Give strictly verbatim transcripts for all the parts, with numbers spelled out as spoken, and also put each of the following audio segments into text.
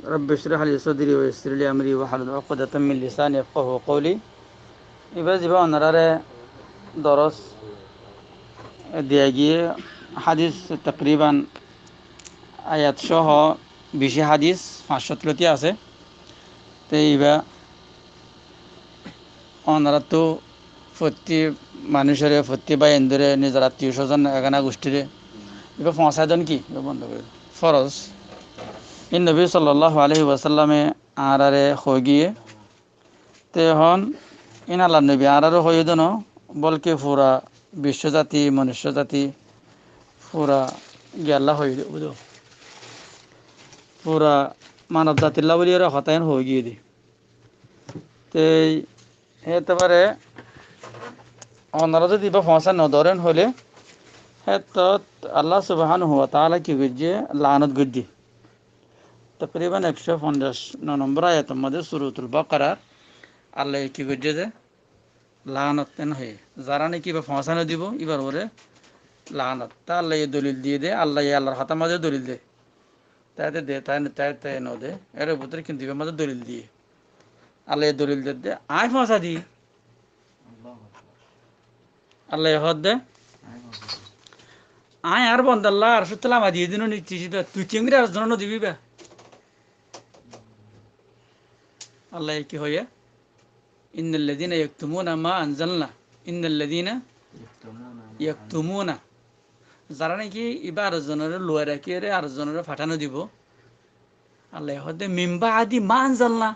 رب اشرح لي صدري ويسر لي أمري واحلل عقدة من لساني يفقهوا قولي. Ibá zibá onoráre dorós diya giyé, hádis takriban ayat sóho bicí hádis, fañs cót lóti asé. Te ibá onoráttu fottí manúicoré, fottí báiyaindóre, nizor attiyo sózon, egana gucthíre ibá foóñsai don ki? Ibá bondó gorí don. Fóros. Ín nobi sollallahu alaihi wasallame añáráre hoói giyé. Te ehón ín Allar nobi añáráre hoói don, bólke fura biccó zati, monucco zati, fura giyólla hoói don, fura manob zatilla bóli ore hotá ín hoói giyé dé. Te hé etebare onorá zodi ibá foóñsai no dóren hoilé, héttot Allah subhanahu wa taala ki goijjé? Laanot goijjé. Takriban ekcó fonjaic no nombor ayator modé Suratul Bakarar Allaye ki goijjé dé? Laanot en hoiyé. Zará naki ibá foóñsai no dibó, ibár uore laanot. Te Allaye dolil diyé dé, Allaye Allar hotár modé dolil dé. Táite de, táite, táite no de. Ér bútore kintu ibár modé dolil diyé. Allaye dolil de de, añí foóñsai di. Allaye hoódde, añí añár bondalla Arcóttu lama diyé dé no niti, tui kengóri ar zonore no dibi ba? Allaye ki hoiyé? إن الذين يكتمون ما أنزلنا. إن الذين يكتمون ما أنزلنا. Zará naki ibá ar zonore luwai rakíyore ar zonore fathá no dibó. Allaye hoódde, من بعد ما أنزلنا.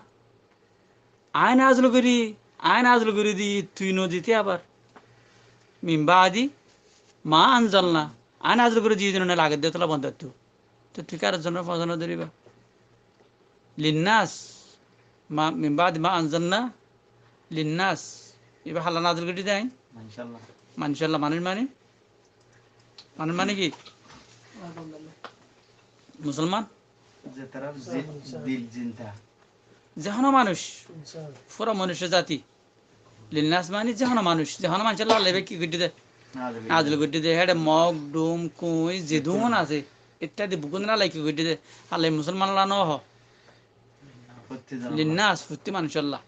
Añí nazil gorí, añí nazil gorí di, tui no dite abar. من بعد ما أنزلنا. Añí nazil gorí di, dino ne lage de tolla bondottu. Te tui ki ar zonore foóñsai no dóriba? للناس. ما، من بعد ما أنزلنا للناس. Ibá halla nazil gorí de añí? Manúcalla. Manúcalla, manúic mani? Manúic mani ki? Musolman? Ze tará zi-, dil zinda. Ze hono manúic, fura monucco zati. Linnas mani ze hono manúic, ze hono manúcolla Allaye ki goijjé dé? Nazil goijjé dé. Héçe mog, dhum, kuñi, zedún asé, ittadi beggún Allaye ki goijjé dé? Allaye musolmanolla no hoó. Linnas, fottí manúcolla.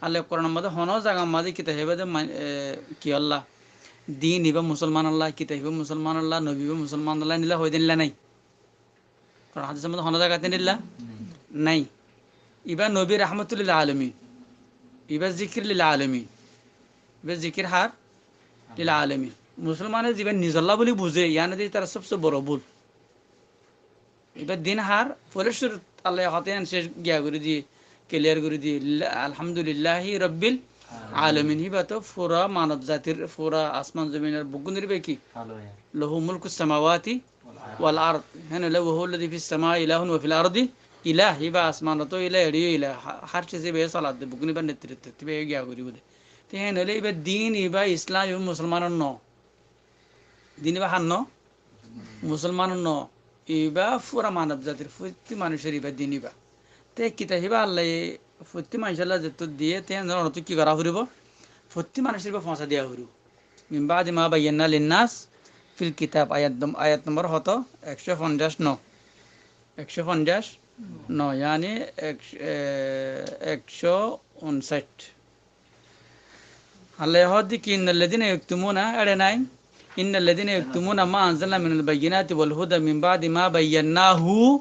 Allaye Kuranor modé hono zagar modé kitab ibá dé man-, e, kiyólla? Din ibá musolmanolla, kitab ibá musolmanolla, nobi ibá musolmanolla, endilla hoiyé dé endilla nái. Kuran hádisor modé hono zagat endilla nái. Ibá nobi rahmatul lil alamin. Ibá zikir lil alamin. Ibá zikir hár? Lil alamin. Musolmane zibá nizolla buli buzé, yián de ítara sobse boro bul. Ibá din hár? Foila cúrut Allaye hotá yián céc giya gorí diyé, kiliyar gorí diyé. Lilla-, alhamdulillahi rabbil alamin. Ibá to fura manob zatir, fura asman zominor beggúnor ibá ki? Lahu mulkus samawati wal ard. Héen óile, وهو الذي في السماء إله وفي الأرض إله. Ibá asmanot ó ilah, eçé ó ilah. Há-, hár ciz ibáye soladde, beggún ibár netritto, ibáye giya goríbo de. Te héen óile ibá din, ibá Islam, ibá musolmanor no. Din ibá hár no? Musolmanor no. Ibá fura manob zatir, fottí manúcor ibá din ibá. Te kitab ibá Allaye fottí manúcolla zettó diyé, te héen óile onottú ki gorá foribó? Fottí manúcor ibá foóñsai diya foribó. من بعد ما بينا للناس في الكتاب, ayat nom-, ayat nombor hoto? Ekcó fonjaic no. Ekcó fonjaic no, yani ek-, e, ekcó unsaic. Allaye hoódde ki, إن الذين يكتمون, éçe nái? إن الذين يكتمون ما أنزلنا من البينات والهدى من بعد ما بيناه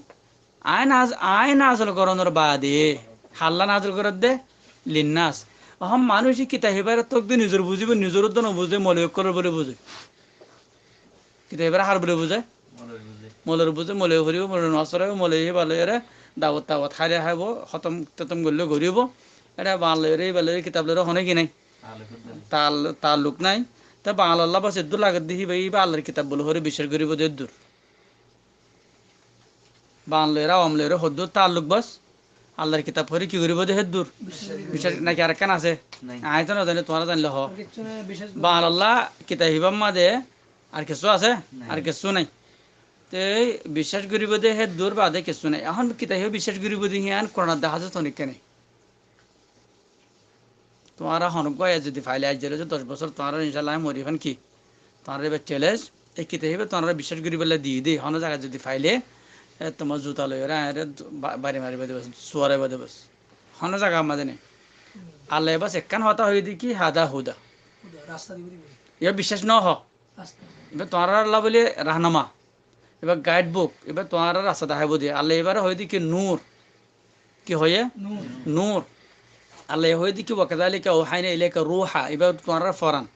Aññí naz-, aññí nazil gorónor baade, halla nazil goródde? Linnas. Ehón manúic kitab ibáre tók de nizor buzíbo, nizor uddúa no buzé, moloi ókkolor bóli buzé. Kitab ibáre hár bóli buzé? Moloi buzé. Moloi buzé, moloi foribó, moloi nomas foribó, moloi ibá loiyóre dawot tawot háile háibo, hótom tótom goillé goríbo. Éçe bañl loiyóre, ibá loiyóre, kitab loiyóre hono ki nái? Taalluk nái. Tal-, taalluk nái. Te bañlolla bas eddúr lagedde híba, ibá Allar kitab bóli hoóre biccác goríbo de eddúr. Bañl loiyóre, awam loiyóre hoddúr taalluk bas? Allar kitab hoóre ki goríbo de héddúr? Biccác. Biccác naki arekkán asé? Nái. Aññí to no zani, tuáñra zainle hoó. Ar kiccú nái, biccác gorí. Bañlolla kitab ibár mazé ar kessú asé? Nái. Ar kessú nái. Te biccác goríbo de héddúr baade kessú nái. Ehón kitab ibá biccác goríbo de híyan Kuranot dehá zai tonikká nái. Tuáñra honóggua ayat zodi faile, aijja loi doc bosór tuáñra incállah aññí mori fán ki? Tuáñra ibá challenge, e kitab ibá tuáñra biccác goríbolla diyé dé, honó zagat zodi faile, E, tuáñra zuta loiyóre añáre ba-, bari mariba de bos, suwaraibá de bos. Hono zagar mazé nái. Allaye bos ekkán hotá hoiyé de ki, hada huda. Huda, rasta dibo de bos. Ibá biccác no ho. Rasta. Ibá tuáñrar Allah bóli rahnuma. Ibá guide book, ibá tuáñrar rasta dahaibo de. Allaye ibáre hoiyé de ki nur. Ki hoiyé? Nur. Nur. Allaye hoiyé de ki, wa kadhalika awhayna ilayka ruha. Ibá tuáñrar foran.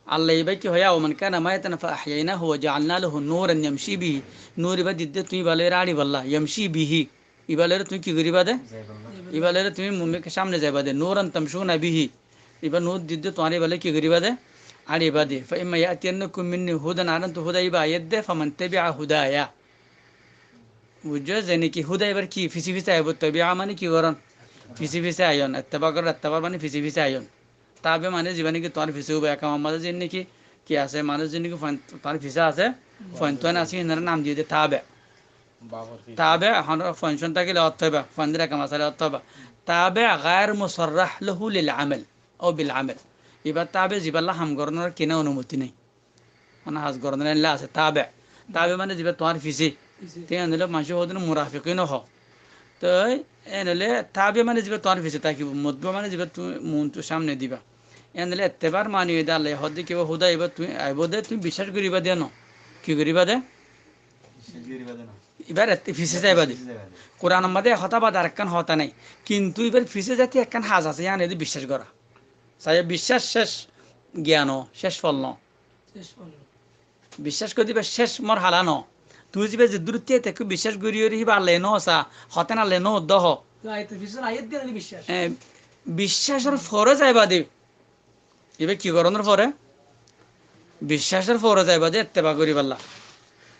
Allaye ibá ki hoiyé, "Aw man kana maytan fa ahyaynahu wa ja'alna lahu nuran yamshi bihi." Nur ibá didde tuñí ibá loiyóre añçibálla, yamshi bihi. Ibá loiyóre tuñí ki goríba de? Ibá loiyóre tuñí mumkin samne zaiba de. Nuran tamshuna bihi. Ibá nur didde tuáñra ibá loi ki goríba de? Añçibá de. Fa imma ya'tiyannakum minni hudan, añárattu huda ibá aiyér de, faman tabi'a hudaya. Buijjó? Zene ki huda ibár ki fisé fisé aibó, tabi'a mane ki gorón? Fisé fisé aiyón, etteba gorón, etteba mane fisé fisé aiyón. Tabe mane zibá niki tuáñr fisé óibo, e kamor mazé zin niki ki asé, manúic zin niki fuain-, tuáñr fisé asé, fuaintúan asé, hínoré nam diyé de tabe. Tabe, ehón fuain tákile ottóiba, fuaindór e kam asé ottóiba. Tabe gair musarrah lahu lil amal, aw bil amal. Ibá tabe zibálla ham gorónor kina onumoti nái. Mane ham gorónor illa asé, tabe. Tabe mane zibá tuáñr fisé. Fisé. Te en óile maincé hoó de munafikin ó hoó. Toi en óile tabe mane zibá tuáñr fisé tákibo, mutbi'u mane zibá tuñí muúntu samne diba. En óile ettebar mane óilde Allaye hoó de ki, ibá huda ibá tuñí aibó de, tuñí biccác goríba de no. Ki goríba de? Biccác goríba de no. Ibár ette fisé zaiba de. Fisé zaiba de. Kuranor mazé e hotá bade arekkán hotá nái. Kintu ibár fisé zaite ekkán ham asé, yián óilde biccác gorá. Sai biccác céc giyan, céc fol no. Céc fol no. Biccác gorí diba céc morhala no. Tuñí zibá zeddúr táke biccác gorí gorí híba Allaye no sa, hotá Allaye no dóho. Ayat fisé ayat diyan biccác. E, biccacor fore zaiba de. Ibá ki gorónor fore? Biccacor fore zaiba de etteba goríballa.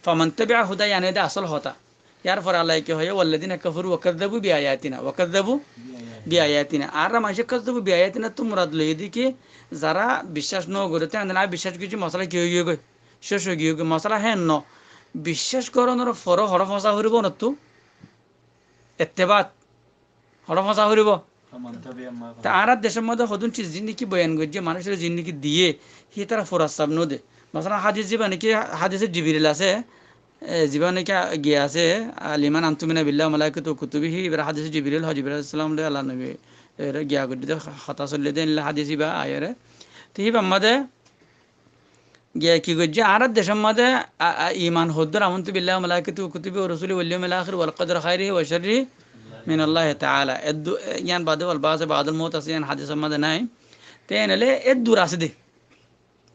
Faman tabi'a hudaya, yián óilde de asól hotá. Yar fore Allaye ki hoiyé? Walladhina kafaru wa kazzabu bi ayatina. Wa kazzabu bi ayatina. Ar maincé kazzabu bi ayatina ttú murad loiyé de ki, zara biccác no goré, te añára biccác goijjí, mosala ki ói giyé goi? Céc ói giyé goi. Mosala hén no. Biccác gorónor fore hoçé foñsá foribo onottu? Ettebat. Hoçé foñsá foribo? Te añárar decór modé hodún ciz zin niki boyan goijjé, manúicore zin niki diyé, hítara fura saf no de. Masalan, hádis zibá niki hádise Jibril asé, e, zibá niki giya asé, al iman an tu'mina billahi wa malaikatihi wa kutubihi, ibáre hádise Jibril hoó, Jibril aláihis salam loi Allar nobi, e, giya goijjé de, hotá soillé de, illa hádis ibá aiyóre. Te híbar modé Giya ki goijjé? Añárar decór modé a-, a-, iman hoddúr, amantu billahi wa malaikatihi wa kutubihi wa rusulihi wal yawmil akhir wal qadri khairihi wa sharrihi minallahi ta'ala. Eddu-, e, yián bade wal ba'si ba'dal mawt asé, yián hádisor modé nái. Te en óile eddur asé de.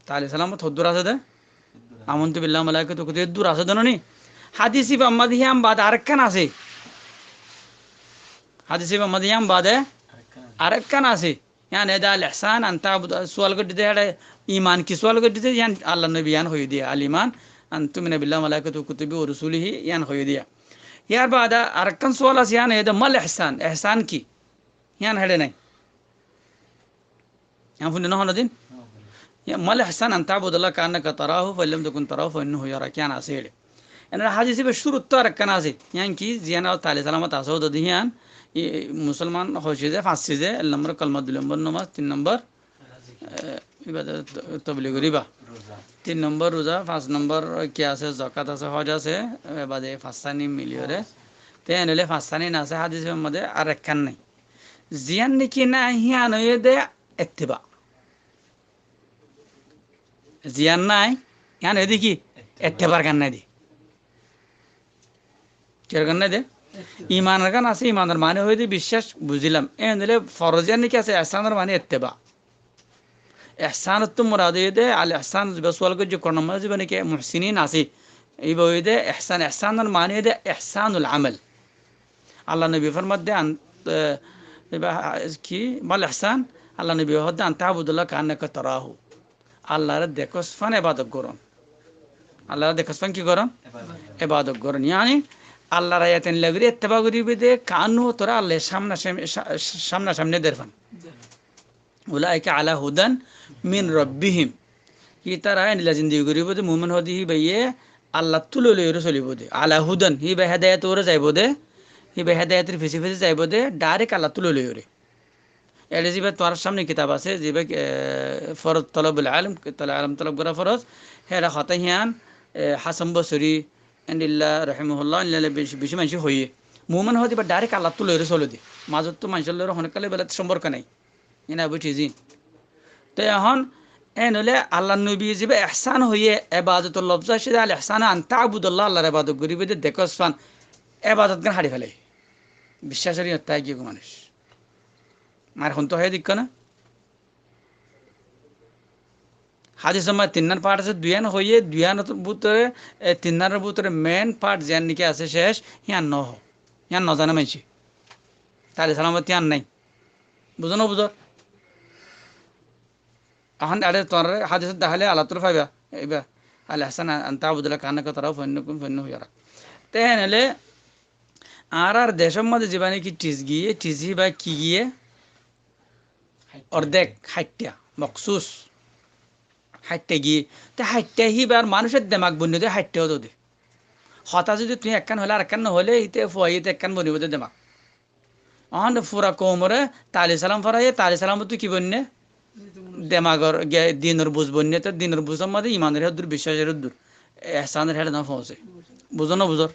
Te aláihis salam hoddúr asé de? Amantu billahi wa malaikatihi wa kutubihi eddur asé de no ni? Hádis ibár modé yián bade arekkán asé. Hádis ibár modé yián bade arekkán asé. Yián óilde al ihsan an ta'bud, sual goijjé de, héçe iman ki sual goijjé de, yián Allar nobi yián hoiyé de, al iman an tu'mina billahi wa malaikatihi wa kutubihi wa rusulihi, yián hoiyé de. Yar bade arekkán sual asé, yián óilde mal ihsan, ihsan ki? Yián héçe nái. Yián fúinno no honodin? Yián mal ihsan an ta'budallaha ka'annaka tarahu, fa in lam takun tarahu fa innahu yarak, yián asé héçe. Enor hádis ibá cúruttu arekkán asé. Yián ki? Ziyán te aláihis salamot asé, ódde yián, i, musolman hoiyé de, fañs cize, ek nombor kalima, dui nombor nomaz, tin nombor, e, ibá de to-, toblig goríba. Tin nombor ruza, fañs nombor ki asé, zakat asé, hoj asé, e, bade fañssán miliyóre. Te en óile fañssán asé, hádis ibár modé arekkán nái. Ziyán niki nái, yián óilde ettiba. Ziyán nái, yián óilde ki? Ettibar gán nái de. Kiyór gán nái de? Imanor gán asé, imanor mani óilde biccác, buzilam. En óile foroz yián niki asé, ihsanor mani ettiba. Ihsanottú murad óilde de, al ihsan, zibá sual goijjé, Kuranor modé zibá niki muhsinin asé. Ibá óilde ihsan, ihsanor mani óilde ihsanul amal. Allar nobi formadde an, e, ibá, ki, mal ihsan, Allar nobi hoódde an ta'budallaha ka'annaka tarahu. Allaré dekós fán ebadot gorón. Allaré dekós fán ki gorón? Ebadot. Ebadot gorón. Yáni, Allar ayat en lagori etteba goribe de, kaannahu toré Allaye samna sam-, sa-, samna samne der fán. Ulaika ala hudan min rabbihim. Hítara endilla zindigi goribo de, mumin hoó de híbaye Allattú loi loiyóre solibo de. Ala hudan, híba hedayot ore zaibo de, híba hedayotor fise fise zaibo de, direct Allattú loi loiyóre. Ere zibá tuáñrar samne kitab asé, zibá, e, foroz tolobul ilm, tolobul ilm tolob gora foroz, hera hotá hián, e, Hasan Bosori, endilla rahimahullah, endilla beci, beci maincé hoiyé. Mumin hoóde íba direct Allattú loiyóre solede. Mazottú maincór loiyóre honókka loi belatte somporko nái. Iín aibó thík ín. Te ehón, en óile Allar nobi ziba ehsán hoiyé, ebadotor lofz aiccé de, al ehsánu an taabudallah, Allar ebadot goríba de, dekós fán, ebadot gán haçi félaiye. Biccác gorí táki giyé goi manúic. Ar hontú hoiyé dekó na? Hádisor maze tinnán part asé, duiyán hoiyé, duiyánor bútore, e, tinnánor bútore main part ziyán niki asé céc, híyan nohó. Híyan nozane maincé. Tali salamot híyan nái. Buzó nobuzó? Ehón eçe tuáñra hádisot deháile Allattú faiba, íba, al ehsánu an taabudallah kaannaka tarahu fa in lam takun tarahu fa innahu yarak. Te héen óile añárar decór maze ziba niki tis giyé, tis íba ki giyé? Ordek, háitta, moksus. Háitta giyé. Te háitta híbar manúicor demak boinno de háitta ódode. Hotá zodi tuñí ekkán hoilé arekkán nohoilé, íte fuaiyé te ekkán bonibó de demak. Ehón fura koumore tali salam foraiyé, tali salamottú ki boinné? Demagor ge-, dinor buz boinné, te dinor buzor maze imanor hé ddur, biccacor hé ddur, ehsánor héçe no foóñse. Buzó nobuzó?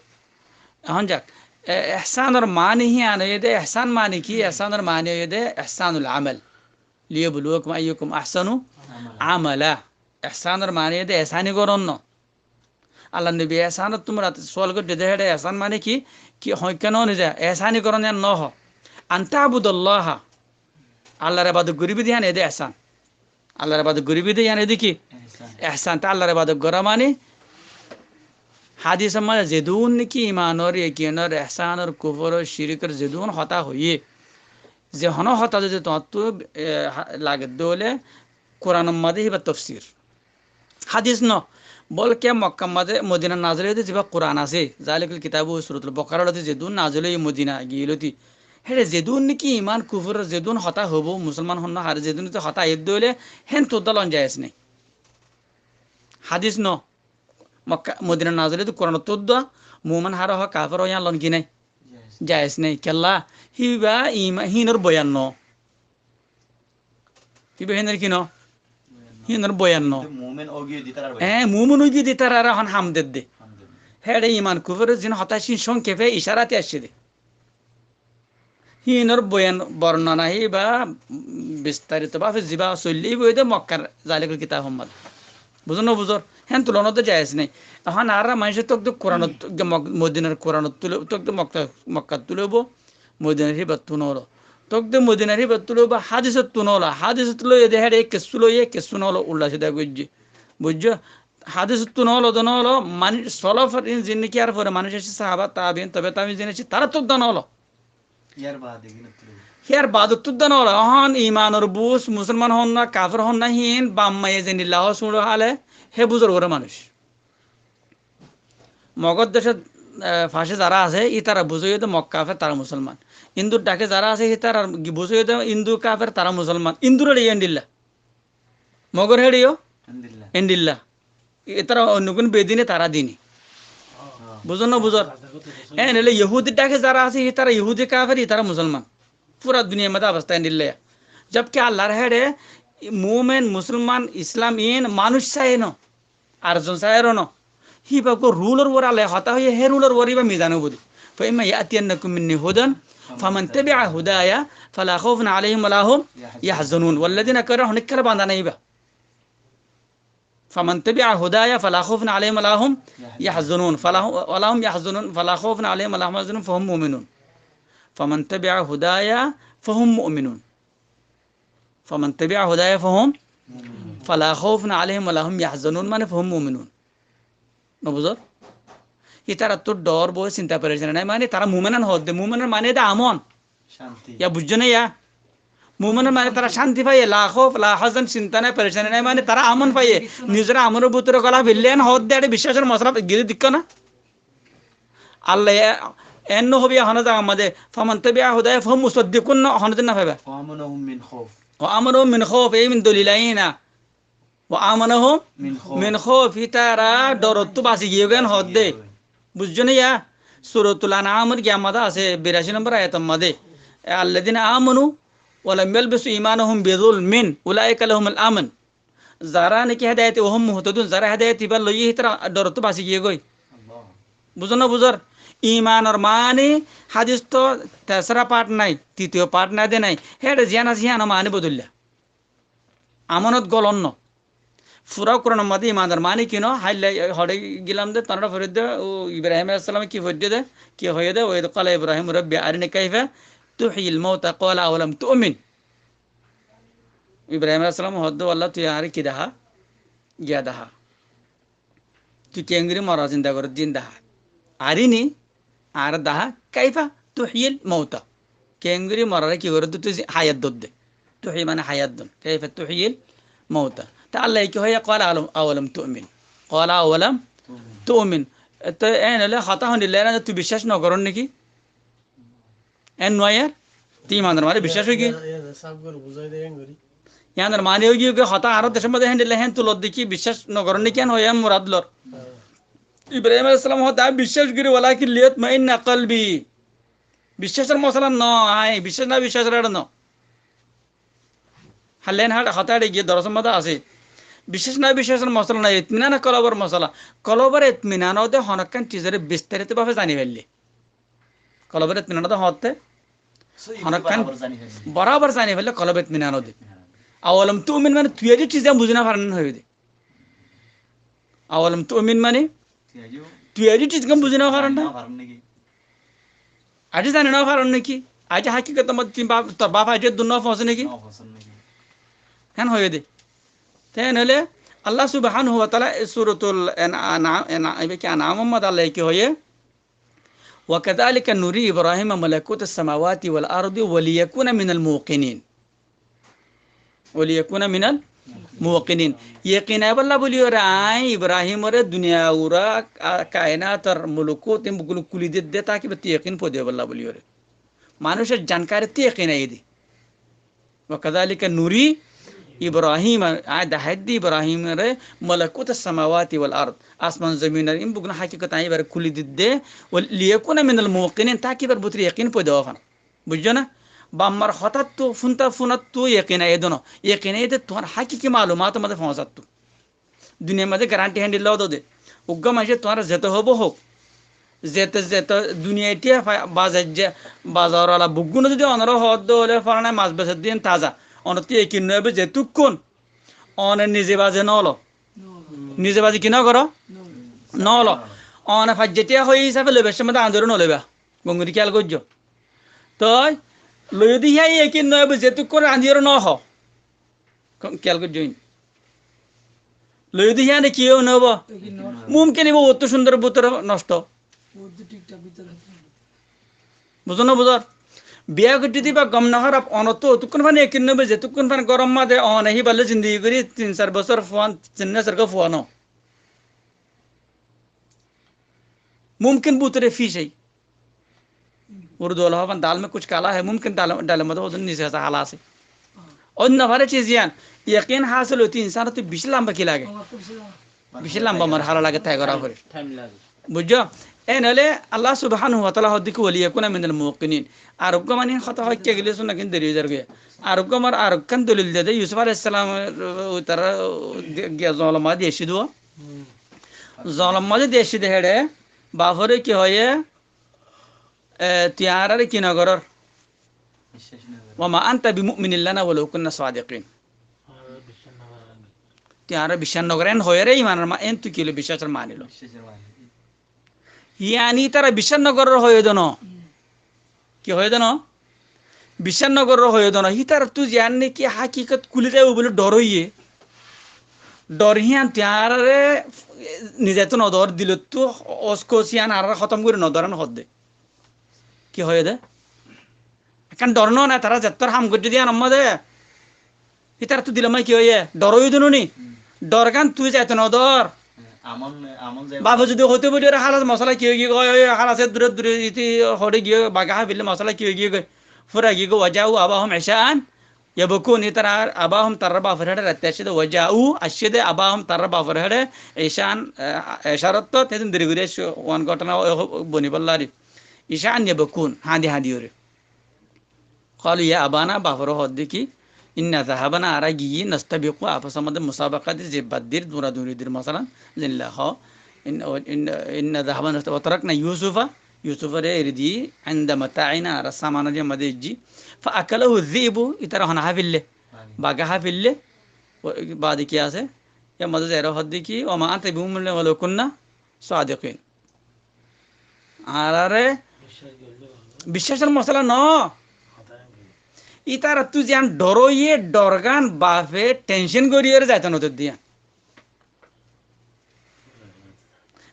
Ehón jak, e-, ehsánor mani híyan óiye de, ehsán mani ki? Ehsánor mani óiye de ehsánul amel. Liyabluwakum ayyukum ahsanu amala. Ehsánor mani óiye de ehsáni goron no. Allar nobi ehsánottu murad sual goijjé de héçe ehsán mani ki? Ki hoikká no niza? Ehsáni goron yián nohó. An tabudallaha. Allar ebadot goríbi de yián ede ehsán. Allar ebadot goríbi de yián ede ki? Ehsán. Ehsán. Te Allar ebadot gorá mani hádisor maze zedún niki imanor, yakinor, ehsánor, kuforor, cirikor zedún hotá hoiyé, ze honó hotá zodi tuáñrttu, e, ha-, lage de óile Kuranor maze híbar tofsir. Hádis no, bolke Mokkar maze Modinat nazil óiye de ziba Kuran asé, zalikal kitabu, Suratul Bokará lóti zedún nazil óiye Modina giyé lóti. Héçe zedún niki iman kuforor zedún hotá hoibó, musolman honnúa hare zedún niki hotá aiyé de óile, héntu uddá lon jaiz nái. Hádis no, Mokka, Modinat nazil óiye de Kuranottu uddá, mumin hare hoó, kafer hoó, yián lon ki nái? Jaiz nái. Kiyólla? Híba ima-, hínor boyan no. Híba hínor ki no? Hínor boyan no. Kintu mumin ói giyé de ítarar boyan. Eé, mumin ói giyé de ítarar ehón ham der de. Ham der de. Héçe iman kuforor zin hotá cín songkepe icarati aiccé de. Hínor boyan bornona híba, mm, bistarito bábe ziba soillé híba óiye de Mokkar zalikal kitab Muhammad. Buzó nobuzó? Héntu lon de jaiz nái. Ehón añára maincé tók de Kuranot, ge Mok-, Modinar Kuranottu loi, tók de Mokka, Mokkattú loibó, Modinar híbattu nolo. Tók de Modinar híbattu loibó, hádisottu nolo. Hádisottu loiyé de héçe kessú loiyé, kessú nolo, ulla sida goijjé. Buijjó? Hádisottu nolo de nolo, mani solofor in zinne ki ar fore manúic aiccé, sahaba, tabiin, tobe tabiin zinne aiccé, tarattú uddá nolo. Híyar baade hínottú loibó. Híyar baade uddá nolo. Ehón imanor buz, musolman honnúa, kafer honnúa, hín bammaye zendilla hoó suñço hále, hé buzor goré manúic. Mogor decót, e, fañse zará asé, ítara buz óiye de Mokka kafer, tara musolman. Indur dhake zará asé, ítara buz óiye de Indu kafer, tara musolman. Indur héçe yó endilla. Mogor héçe yó? Endilla. Endilla. Ítara oinno kún bedine, tara dini. Buzó nobuzó? Eén óile Yohudir dhake zará asé, ítara Yohudi kafer, ítara musolman. Fura duniyar maze obosta endilla. Jabki Allar héçe mumin, musolman, Islam in manúic saiyé no. Ar zon saiyé no. Híba uggwá rulor uore Allaye hotá hoiyé, hé rulor uore híba mizan óibo de. Fa imma ya'tiyannakum minni hudan, faman tabi'a hudaya, fala khawfun alayhim wala hum yahzanun. Walladhina kafaru honikka banda nai híba. Faman tabi'a hudaya, fala khawfun alayhim wala hum yahzanun. Fala hu-, wala hum yahzanun, fala khawfun alayhim wala hum yahzanun, fahum mu'minun. Faman tabi'a hudaya, fahum mu'minun. Faman tabi'a hudaya fahum, fala khawfun alayhim wala hum yahzanun, mane fahum mu'minun. Nobuzor? Ítarattú dor boi sinta perecani nai, mane tara mumin hoó de, mumin mane de amon. Cánti. Ya buijjó né ya? Mumin mane tara cánti faiyé, la khawf, la hazan, sinta nai, perecani nai, mane tara amon faiyé. Nizor amonor bútore gola félaiye hoó de, ére biccacor mosola giri dekó na? Allaye e-, enno hoibo, hono zagar maze, faman tabi'a hudaya fahum musaddiqun no, hono din no faiba. Wa amanahum min khawf. Wa amanahum min khawf, ei min dolil aiyé na. Wa amanahum min khawf. Min khawf, ítara dorottú basi giyé goi hoó de. Buzó né ya? Suratul An'amor giyar maze asé, biraci nombor ayator maze. Alladhina amanu wa lam yalbisu imanahum bi zulmin, ulaika lahumul amn. Zará niki hedayat, wa hum muhtadun, zará hedayat íba loiyé, ítara dorottú basi giyé goi. Allah. Buzó no buzór? Imanor maáni hádis tó tesera part nái, titiyo part nái de nái. Héçe ziyán asé híyanor maáni bodóilla. Amónot golon no. Fura Kuranor mazé imanor maáni ki no, háilla hoçé gilam de, tuáñra foijjó de, ó Ibrahim aláihis salame ki foijjé de, ki hoiyé de, "Wa idh qala Ibrahimu rabbi arini kaifa tuhyil mauta qala awalam tu'min." Ibrahim aláihis salame hoódde, "Ó Allah, tui añáre ki dahá? Giya dahá." Tui keéngorí mora zinda goródde híin dahá. Arini, añáre dahá, kaifa tuhyil mauta. Keéngorí moraré ki goródde tui zi-, hayat dódde. Tuhyi mane hayat don. Kaifa tuhyil mauta. Te Allaye ki hoiyé? Qala alam-, awalam tu'min. Qala awalam tu'min. Te eén óile hotá honilé eén tui biccác nogorór néki? Eén nuaiyér, te imanor maáni biccác óigiyoi. Yíanor maáni óigiyoi, hotá añárar decór mazé héndilla héen tulor de ki biccác nogorór néki, eén hoiyé, eén murad lor. Ibrahim aláihis salam hoódde, "Añí biccác gorí, walakin liyatma'inna qalbi." Biccácor mosala no, añí biccác no, biccácor eçe no. Hálla eén hotá eçe giyé dorosor mazé asé. Biccác no, biccácor mosala no, itminan kolbor mosala. Kolbor itminan óde honokkán cizoré bistarito bábe zani faille. Kolbor itminan óde hoótte honokkán borabor zani faille kolbor itminan óde. Awalam tu'min mane tui aijjó ciz gán buzí no faron né hoiyé de. Awalam tu'min mane tui aijjó ciz gán buzí no faron né. Aijjó zani no faron néki? Aijjó hakikotor mazé tui baf-, tor baf aijjó dur no foóñse néki? Héen hoiyé de. Te eén óile Allah subhanahu wa ta'ala e suratul Ana-, Ana-, Ana-, iba ki An'amor mazé Allaye ki hoiyé? "Wa kadhalika nuri Ibrahima malakutas samawati wal ardi wa liyakuna minal muqinin." Wa liyakuna minal muqinin. Yekin aibólla bóliyoré añí Ibrahimoré duniya ura, a, kainator mulukut, ín beggún kúli diyé de, táki íbattú yekin foida óibolla bóliyoré. Manúicor zankarittú yekin aiyé de. Wa kadhalika nuri Ibrahima, añí deháidde Ibrahimoré malakutas samawati wal ard, asman zominor ín beggún hakikot añí íbaré kúli diyé de, wa liyakuna minal muqinin, táki íbar bútore yekin foida óibolla. Buijjó né? Baf mar hotáttu, fúnta fúnattu yekin aiyé de no. Yekin aiyé de tuáñr hakiki malumator mazé foóñsattu. Duniyar mazé garanti héndilla dóde. Uggwá maincé tuáñre zeto hoibó houk. Zete zete duniyai tiya fa-, bazar ja-, bazar ola beggúne zodi onoré hoódde óile fólana mas beser de híin taza. Onottú yekin no óibo zetukkún one nize bazi no lo. Nize bazi ki no goró? No lo. One faijja tiya hoi hísafe loibar somot añdoré no loiba. Gom gorí kiyal goijjó. Toi loiyó de híyan yekin no óibo, zetukkún rañdiyóre no hó. Kiyal goijjó hín. Loiyó de híyan ki óibo? Yekin no óibo. Mumkin íba ottu cúndor bútore nosto. Ottu thíkthák bútore. Buzó no buzór? Biya goijjó de íba gom no hóraf, onottú otukkún fán yekin no óibo, zetukkún fán góror mazé one híballoi zindigi gorí tin sair bosór fuan, tin bosór gó fuan no. Mumkin bútore fíc ai. Urdu ola hoiban, dal mein kuch kala hai, mumkin dal, dalor modde hodún nise asé, hala asé. Oinno fare ciz yián, yekin hásil óite insanottú beci lamba ki lage? Beci lamba marhala lage, tai gora fore. Buijjó? Eén óile Allah subhanahu wa taala hoódde ki, "Waliyakuna minal muqinin." Ar uggwá mani hotá hoikká gile sunna kin deri ói zargói. Ar uggwá mar ar ekkán dolil de de, Yusuf aláihis salam, uh, tara, uh, giya zolor mazé diyé de. Zolor mazé diyé de héçe, bafore ki hoiyé, E, tui añáráre ki nogorór? Wa ma anta bi mu'minin lana walaw kunna sadiqin. Tui añáráre biccác nogorór, eén hoiyóre imanor ma-, eéntu ki óilo, biccácor maáni óilo. Yáni ítara biccác nogorór hoiyé de no. Ki hoiyé de no? Biccác nogorór hoiyé de no. Ítarattú ziyán niki hakikot kúli zaibo buli dhor óiye. Dhor híyan tui añáráre nizettú nodór, dilottú osko siyán añáráre hótom gorí nodór en hoódde. Ki hoiyé de? Ekkán dhor no na, tará zettór ham goijjé de yíanor mazé. Ítarattú dilor mazé ki hoiyé? Dhor óiye de no ni? Dhorgán tui zaito nodór. Bafe zodi hoité buli ore hálas mosala ki ói giyé goi, ói, ói, hálas e dure dure iti hoçé giyé, baga hái félile mosala ki ói giyé goi. Fura giyé goi, wa ja'u abahum isha'an yabkun, ítara abahum tarár bafor héçe raitte aiccé de, wa ja'u aiccé de, abahum tarár bafor héçe isha'an, e, esharattú, te din deri gorí aiccé, uán gótona, o, o, boni bolla ari. Isha'an yabkun, hañdi hañdi óre. Qalu ya abana, baforé hoódde ki, inna zahabna, añára giyí, nastabiqu, afosor modde musabaka dir, zibbat dir, duradurir dir, masalan, zendilla hoó, In, in, inna zahabna wa tarakna Yusufa, Yusufore eri di, inda mata'ina, añárar samanor yar maze ejji. Fa akalahu dhi'bu, itara hone há felle. Bage há felle. Baade ki asé? Yar maze zero hodde ki, wa ma anta bimu'minin walaw kunna sadiqin. Añárare biccacor mosala no. Itarattú ziyan dor óiye, dorgan bafe tension goriyore zaito no der diyan.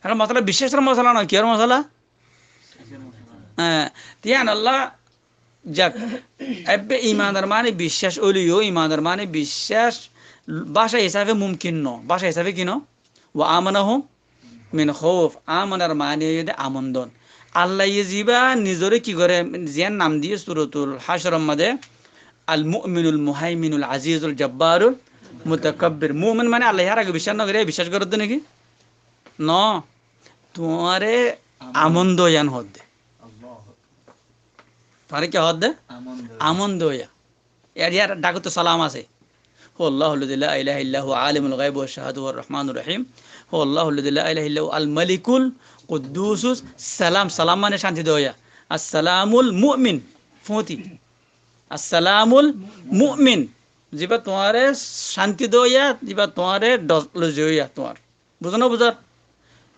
Ar mosala biccacor mosala no, kiyór mosala? Há, tiyan Allah jak. Ebbe imanor mani biccac óileyo, imanor mani biccac báca hisafe mumkin no. Báca hisafe ki no? Wa amanahum min khawf. Amanar mani óiye de amon don. Allaye ziba nizore ki gore, ziyan nam diye Suratul Hashror maze, Al Mu'minul Muhaiminul Azizul Jabbarul Mutakabbir. Mu'min mani Allaye hár age biccac no gore, biccac gore de naki? No. Tuáñre amon doyan hodde. Tuáñre ki hodde? Amon doya. Yar, yar dhakottu salam asé. هو الله الذي لا إله إلا هو عالم الغيب والشهادة هو الرحمن الرحيم. هو الله الذي لا إله إلا هو الملك القدوس السلام. Salam mane cánti doya. Assalamul mu'min. Fúñti. Assalamul mu'min. Ziba tuáñre cánti doya, ziba tuáñre dor loizoya tuáñr. Buzó no buzó?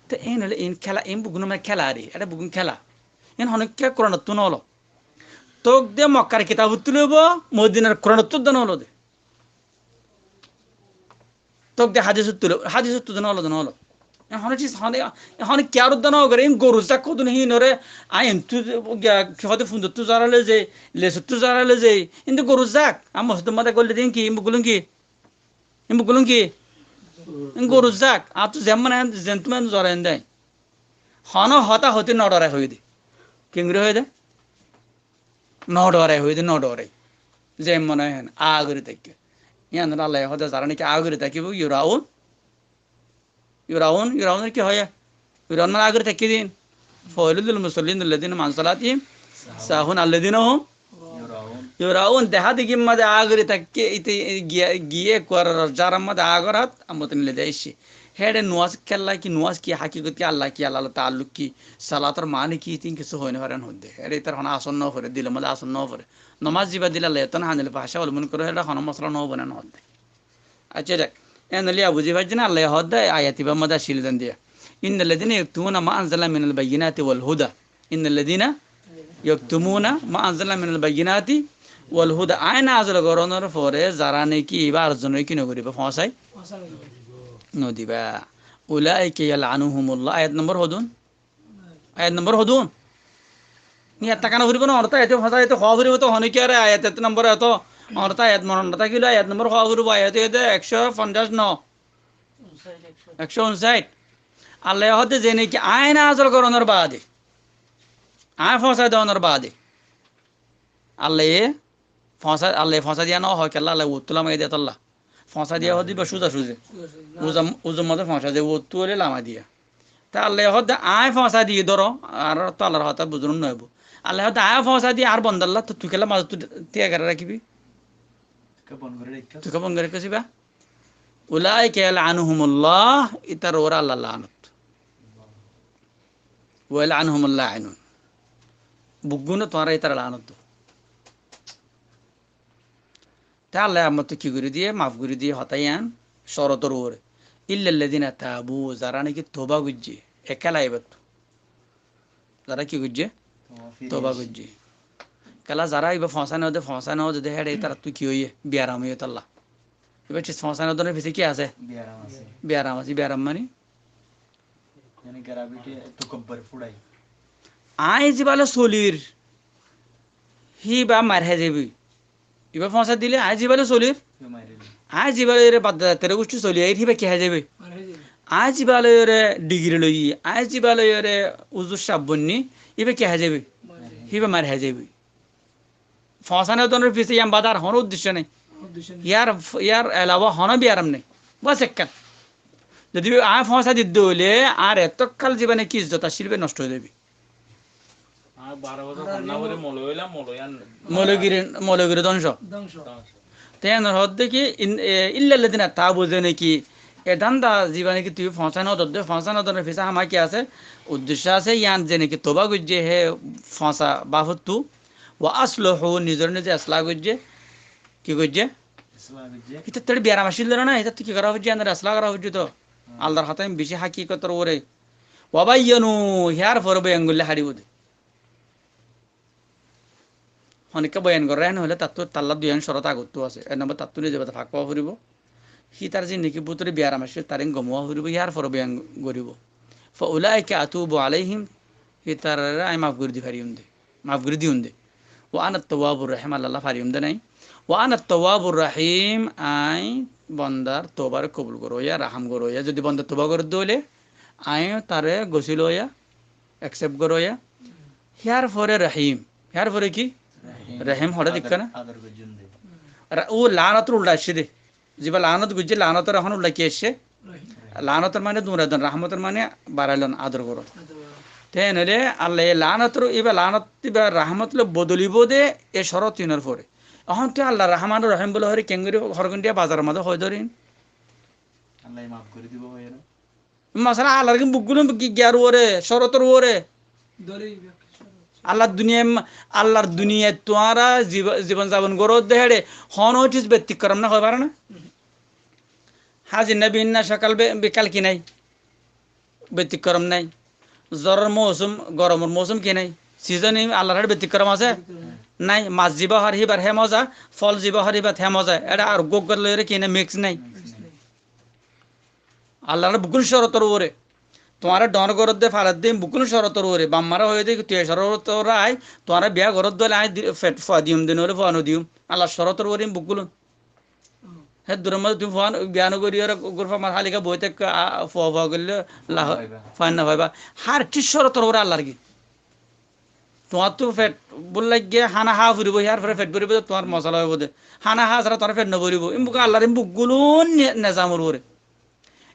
Te in óile in kéla, in beggún mane kéla re, ere beggún kéla. In honó kiyá Kuranottú no ólo. Tók de Mokkar kitabottú loibo, Modinar Kuranottú de no ólo de. Tók de hadisottú loibo, hadisottú de no ólo, de no ólo. In honó sis, honó, in honó kiyá de no gore, in goru zak hodún hinore, aññí entú, giya, ki hode fundottú zara loi zai, lesottú zara loi zai, in de goru zak, aññí mosjidor maze goille de in ki, in beggún ki? In beggún ki? In goru zak. Añáttu zemma ne, zentu men zore ende. Hono hotá hoti no dore hoiyé de. Kengori hoiyé de? No dore hoiyé de, no dore. Zemma ne hen, agori takke. Iyan Allah hoiyé de zara naki agori takibo, yuraun. Yuraun, yuraun ki hoiyé? Yuraun mane agori takke din. فويل للمصلين الذين هم عن صلاتهم ساهون الذين هم Yuraun. Yuraun, deha degi maze agori takke, ite giye, giye kuarar zara maze agor hat, amot nile de aishi. Hede nuaz kella ki, nuaz ki, hakikot ki, Allah ki, Allah loi taalluk ki, salator mani ki, tin kisu hoi no fare hodde. Hede itar hono asor no fore, dilor maze asor no fore. Nomaz ziba dile Allah eton hanil fahsha wal munkar, hede hono mosala no bone hodde. Accá, dek. En liya buzi faijjó na, Allah hodde ayat ibar maze accíl zan diya. إن الذين يكتمون ما أنزلنا من البينات والهدى. إن الذين يكتمون ما أنزلنا من البينات والهدى. Aññí nazil goronor fore zara naki iba arzon ki no goriba, foñsai no diba. أولئك يلعنهم الله. Ayat nombor hodún? Ayat nombor hodún? Ni etta kana furibo na, onorta ayat, fasa ayat howa furibo to, hone ki are ayat, et nombor eto, onorta ayat mon no takile ayat nombor howa furibo, ayat ede ekcó fonjaic no. Ekcó unsait. Allah hodde ze naki aññí nazil goronor baade, aññí foñsai donor baade. Allaye foñsa, Allaye foñsa diya no hoó, kiyólla Allaye uttú lamai diya tolla. Foñsa diya hoó de iba suza suze. Uza, uza maze foñsa diya, uttú óile lamai diya. Te Allaye hoó de aññí foñsa diye dóro, ar to Allar hotá buzon no óibo. Allaye hoó de aññí foñsa diye ar bondalla, to tui kiyólla mazottú tiya gori rakibi? Tui kiyólla bon gori rakibi ba? أولئك يلعنهم الله, itar uore Allar lanot. ويلعنهم اللاعنون. Beggúne tuáñra itar lanot do. Te Allaye amottu ki gori diye, maf gori diye hotá iyan, corotor uore. إلا الذين تابوا, zara naki toba goijje, ekela ibattu. Zara ki goijje? Toba goijje. Kela zara iba foñsai no de, foñsai no de, hede itarattu ki óiye? Biyaram óiye tolla. Iba cis foñsai no de, fise ki asé? Biyaram asé. Biyaram asé, biyaram mani? Aññí ziba loi solir, híba mair hái zaibo. Iba foñsai dile aññí ziba loi solir, aññí ziba loi ore badda tere gucthi soli air, híba ki hái zaibo? Aññí ziba loi ore digiri loi, aññí ziba loi ore uzur sab bonni, iba ki hái zaibo? Híba mair hái zaibo. Foñsai no donor fise iyan bade ar hono uddecco nai. Yar, yar elawa hono biyaram nai. Bas ekkan. Zodi aññí foñsai didde óile, ar etokal ziba naki izzot accíl iba nosto ói zaibo. Mologiri, mologiri dóngco. Te enor hodde ki, in, e, إلا الذين تابوا, ze naki E dánda zibá niki tui foóñsai nodor de, foóñsai nodor fisé háma ki asé, uddecco asé, yián ze niki toubá goijjé hé foóñsa bafottu, wa asluhu, nizor nize eslah goijjé, ki goijjé? Eslah goijjé. Hítattú biyaram accíl de na, hítattú ki gora foijjé, yián eslah gora foijjé to. Hmm. Allar hotá beci hákigotor uore. Wa bayyanu, híyar fore boyan goille háribo de. Honikka boyan goré hén hoilé tattú talla duiyán corot agottú asé. Ek nombor tattú nize bade fak ówa foribó. Hítar zindigi bútore biyaram accíl, taré gom ówa foribó, yar fore boyan goribó. Fa ulaika atubu alaihim, hítarare añí maf gorí di fariyum de. Maf gorí diyum de. Wa ana tawwabur rahim, Allah Allah fariyum de nai. Wa ana tawwabur rahim, añí bondar toubare kobul goróya, raham goróya. Zodi bonda touba gorédde óile, añí taré gosil óya, accept goróya. Híyar fore rahim. Híyar fore ki? Rahim. Rahim hoçé dikká na? Ador goijjum de. Ra-, ó laanotor ulda aiccé de. Zibá laanot goijjé, laanotor ehón ulda ki aiccé? Rahim. Laanotor mane duñrai don, rahmotor mane barai lon, ador goron. Ador goron. Te en óile Allah e laanotor, ibá laanot, ibá rahmot loi bodolibo de, e corot inor fore. Ehón tui Allah Rahman Rahim buli hori kengori horgundiya bazaror maze hoi dorin. Allah maf gorí dibo hoi aro. Masala, Allar gin buggulun gi-, giyar uore, corotor uore. Allar duniyai, Allar duniyai tuáñra ziba-, zibon zabon goródde héçe, hono cis betikkorom nai hoi faro na? Házir nai, binna sokal be-, bikal ki nai? Betikkorom nai. Zoror mousum, goromor mousum ki nai? Sizon i Allar héçe betikkorom asé? Betikkorom nai. Nai, mas ziba hor híbar hé moza, fol ziba hor híbar hé moza. Eçe ar goggot loire ki nai? Miks nai. Miks nai. Allar bukkún corotor uore. Tuáñre dhoóñr goródde faledde bukkún corotor uore. Baf mare hoiyé de tui e corotor uore ai, tuáñre biya goródde óile añí di-, fet fua diyum de, noóile fua nodiyum. Allar corotor uore bukkún. Hé duror maze tui fua no-, biya nogorí ore gurfa mar hálika boi tákko, a, fua fua goille la-, fua no faiba. Hár cis corotor uore Allar ki. Tuáñttú fet búk laiggé, hána há foribó, híyar fore fet bóribo de, tuáñr mosala óibo de. Hána há sára tuáñr fet nobóribo. Ín buk Allar ín bukkún ni-, nezamor uore.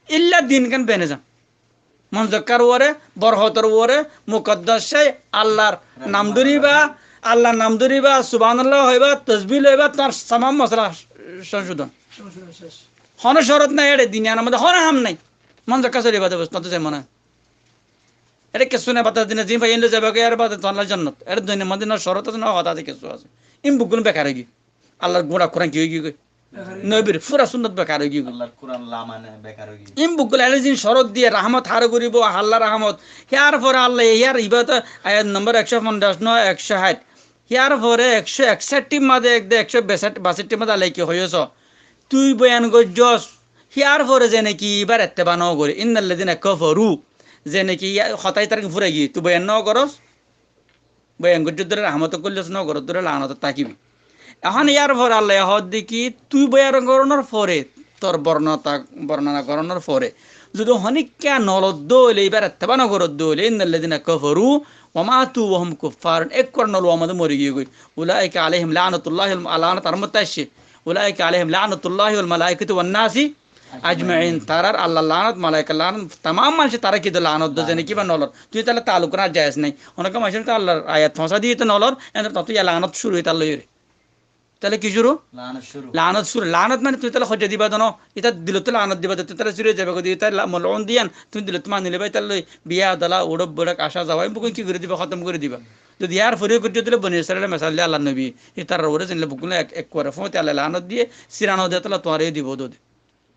Illa din gán benezam. Monzokkar uore, borhotor uore, mukaddas cai, Allar nam dóriba, Allar nam dóriba, subhanallah hoiba, tosbih loiba, tuáñr tamam mosala cóñsodon. Cóñsodon céc. Hono corot nai éçe duniyair maze, hono ham nai. Monzokkar soliba de bos, tuáñttú ze mone. Ere kessú nai, batas dine zin faiyen loi zaiba goi, ere bade tuáñlla jonnot. Ere duinor maze no corot asé, no hotá asé, kessú asé. Ín bukkún bekar ói giyói. Allar gura Kuran ki ói giyói? Bekar ói giyói. Nobir fura sunnot bekar ói giyói. Allar Kuran lamane bekar ói giyói. Ín bukkún ere zin corot diye rahmot hare goribo, Allar rahmot. Híyar fore Allah, híyar iba to ayat nombor ekcó fonzaic no, ekcó háit. Híyar fore ekcó ekcettir maze ek de ekcó basait-, basattir maze Allah ki hoiyé so. Tui boyan goijjós, híyar fore zene ki ibar etteba no gore. Innallazina kafaru. Zene ki iya-, hotá itar ki furai giyé, tui boyan no goros. Boyan goijjós dóre rahmot goillós, no goros dóre laanot tákibi. Ehón híyar fore Allah hoódde ki, tui boyan goronor fore, tor bornota-, bornona goronor fore, zodi honikka nolodde óile, ibar etteba no gorodde óile, innallazina kafaru wa matu wa hum kuffarun, ekkore nolowa maze mori giyé goi. Ulaika alaihim laanatullahi wal, laanot ar mottú aiccé. Ulaika alaihim laanatullahi wal malaikati wan nasi ajmain. Tarar Allar laanot, malaikar laanot, tamam manúce tara ki de laanot do, zene ki ba nolor. Tui tale taluk rana jaiz nai. Hono ekka manúce to Allar ayat foóñsa diye to nolor, ende to iya laanot curu ói tar loi re. Tale ki curu? Laanot curu. Laanot curu. Laanot mane tui tale hoijja diba dono, ita dilottu laanot diba de, tui tale curu ói zaiba goi de, ita la-, malun diyan, tui dilottu mani loiba, ita loi biya dola, uçok boiçok, asá zawa, ín bukkún ki gori diba, hótom gori diba. Zodi yar fore gori dile Boni Israilor mesal de Allar nobi, itar uore zene bukkún ek, ekkore foñti Allah laanot diye, sirano de, tala tuáñre dibo de.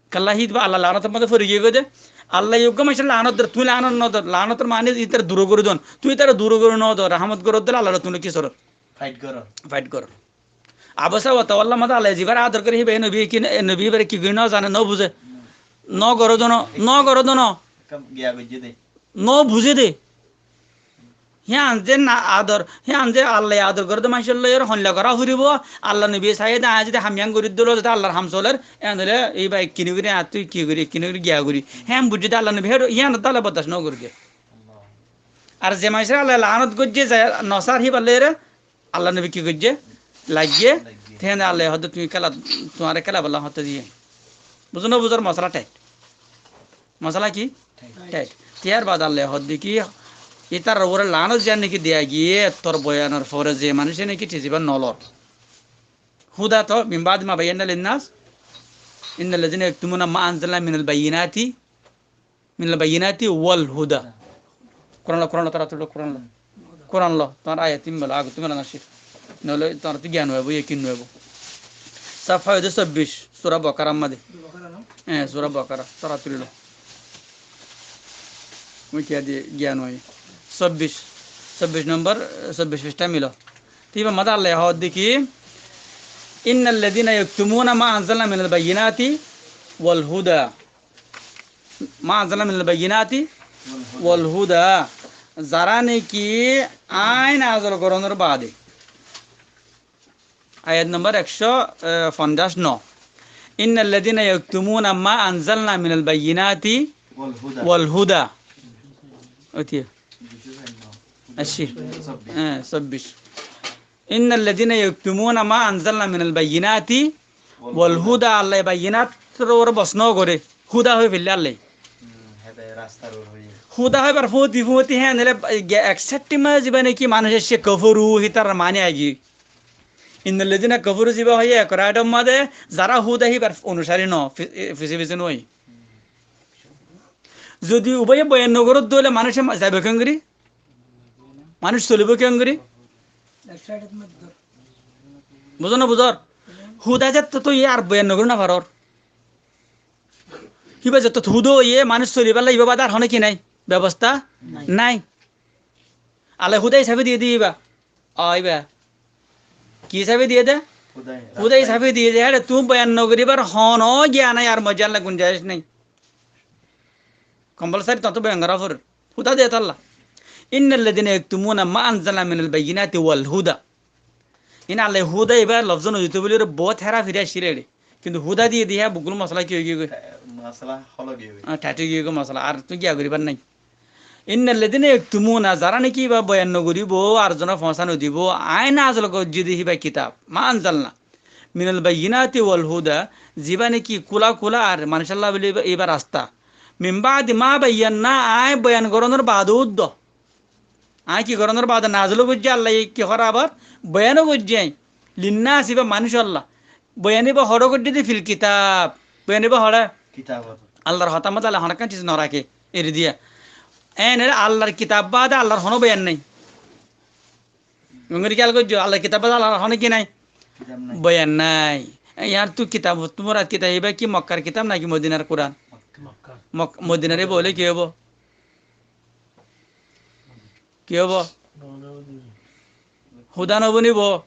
Kalla híba Allah laanotor maze fori giyé goi de. Allah uggwá manúcor laanot der, tui laanot no dor. Laanotor mane itar duro gori don. Tui itar duro gori no dor. Rahmot gori dile Allah tui ki soror? Fight goro. Fight goro. Abasa wa tawalla maze Allah zibar ador gore híba, e nobi ki, e nobi ibare ki gori no zane, no buze. No goro dono, no goro dono. Kam giya gojje de. No buze de. Híyan ze na ador, híyan ze Allah ador goré de manúcor loi, ere hoilla gora foribo, Allah nobi saiyé de, añí zodi ham yián gorí dilo, zodi Allar ham soler, en óile, ei bái, kini gori, añáttu ki gori, ekkini gori giya gori. Híyan buijjé de Allah nobi, héçe, híyan de Allah bordac no gorí de. Ar ze manúcor Allah laanot goijjé, ze nosar híbar loi ere, Allah nobi ki goijjé? Laiggé, laiggé. Te híyan de Allah hoó de, tuñí kela, tuáñre kela bolla hoté diye. Buzó no buzó, mosala tight. Mosala ki? Tight. Tight. Te yar baade Allah hoó de ki, itar uore laanot ziyan niki diya giyé, tor boyanor fore ze manúce niki tisiba nolor. Huda to, min baadi ma bayyana linnas, إن الذين يكتمون ما أنزلنا من البينات، من البينات والهدى. Kuran lo, Kuran lo, tara tullo Kuran lo. Kuran lo, tuáñr ayat tin bolo, ago tin bolo nasir. Noile tuáñr tu gyan óibo, yakin óibo. Safha óilde sobbic, sura Bakarar maze. Bakarar no? Hé, sura Bakara, tara tullo. Ui kiya de gyan ói. Sobbic, sobbic nombor, sobbic fistha milo. Te ibar maze Allah hoódde ki, إن الذين يكتمون ما أنزلنا من البينات والهدى. ما أنزلنا من البينات والهدى. Zará niki añí nazil gorónor baade. Ayat nombor ekcó, e, fonjac no. إن الذين يكتمون ما أنزلنا من البينات والهدى. والهدى. Óti. Aci. Hé, sobbic. إن الذين يكتمون ما أنزلنا من البينات والهدى. Allah bayyinat or bos no goré. Huda hoi félaiye Allah. Hmm, héde rastar ur hoi. Huda hoibar foti foti hé nele ge-, ek sette maze ziba niki manúc ecce kafaru, hítarar mani agi. إن الذين كفروا ziba hoiye ek raidor maze zará huda híbar onusari no, fi-, e, fise fise no. Zodi ubaye boyan no goré de óile manúc ma-, zaibo kengori? Manúc solibo kengori? Buzó no buzó? Huda zetto tui ar boyan no gori no faror. Híba zetto huda óiye manúc solibálla iba bade ar hono ki nai? Bebosta nai. Nai. Allah huda hísafe diye de iba. Ó, iba. Ki hísafe diye de? Huda hísafe diye de. Héçe tuñí boyan no goribar hono giya nai ar moijjé Allah gunjaic nai. Compulsory tuáñttu boyan gorá forer. Huda de tolla. إن الذين يكتمون ما أنزلنا من البينات والهدى. Iín Allah huda iba lofzó no dito buli bout héra firi accíl ere. Kintu huda diye diya buggul mosala ki ói giyói? Mosala hól ói giyói. Ah, thath ói giyói mosala. Ar tuñí giya goribar nai. إن الذين يكتمون, zará niki iba boyan no goribo, ar zone foñsa no dibo, añí nazil goijjí de híba kitab, ما أنزلنا من البينات والهدى, ziba niki kula kula ar manúcolla buli iba, iba rasta. من بعد ما بيناه, añí boyan gorónor baade uddo. Añí ki gorónor baade nazil goijjí, Allah ye ki hore abar boyan goijjí añí. للناس, iba manúcolla. Boyan iba hore goijjí de في الكتاب. Boyan iba hore? Kitab. Allar hotá moto Allah honó ekkán ciz no raké, eri diya. Ene Allar kitab baade Allar honó boyan nai. Gongori kiyal goijjó, Allar kitab baade Allar honó ki nai? Kitab nai. Boyan nai. E, yar tu kitab, tumar kitab iba ki Mokkar kitab naki Modinar Kuran? Mokka. Mok-, Modinar iba óile ki óibo? Ki óibo? Huda no bonibo.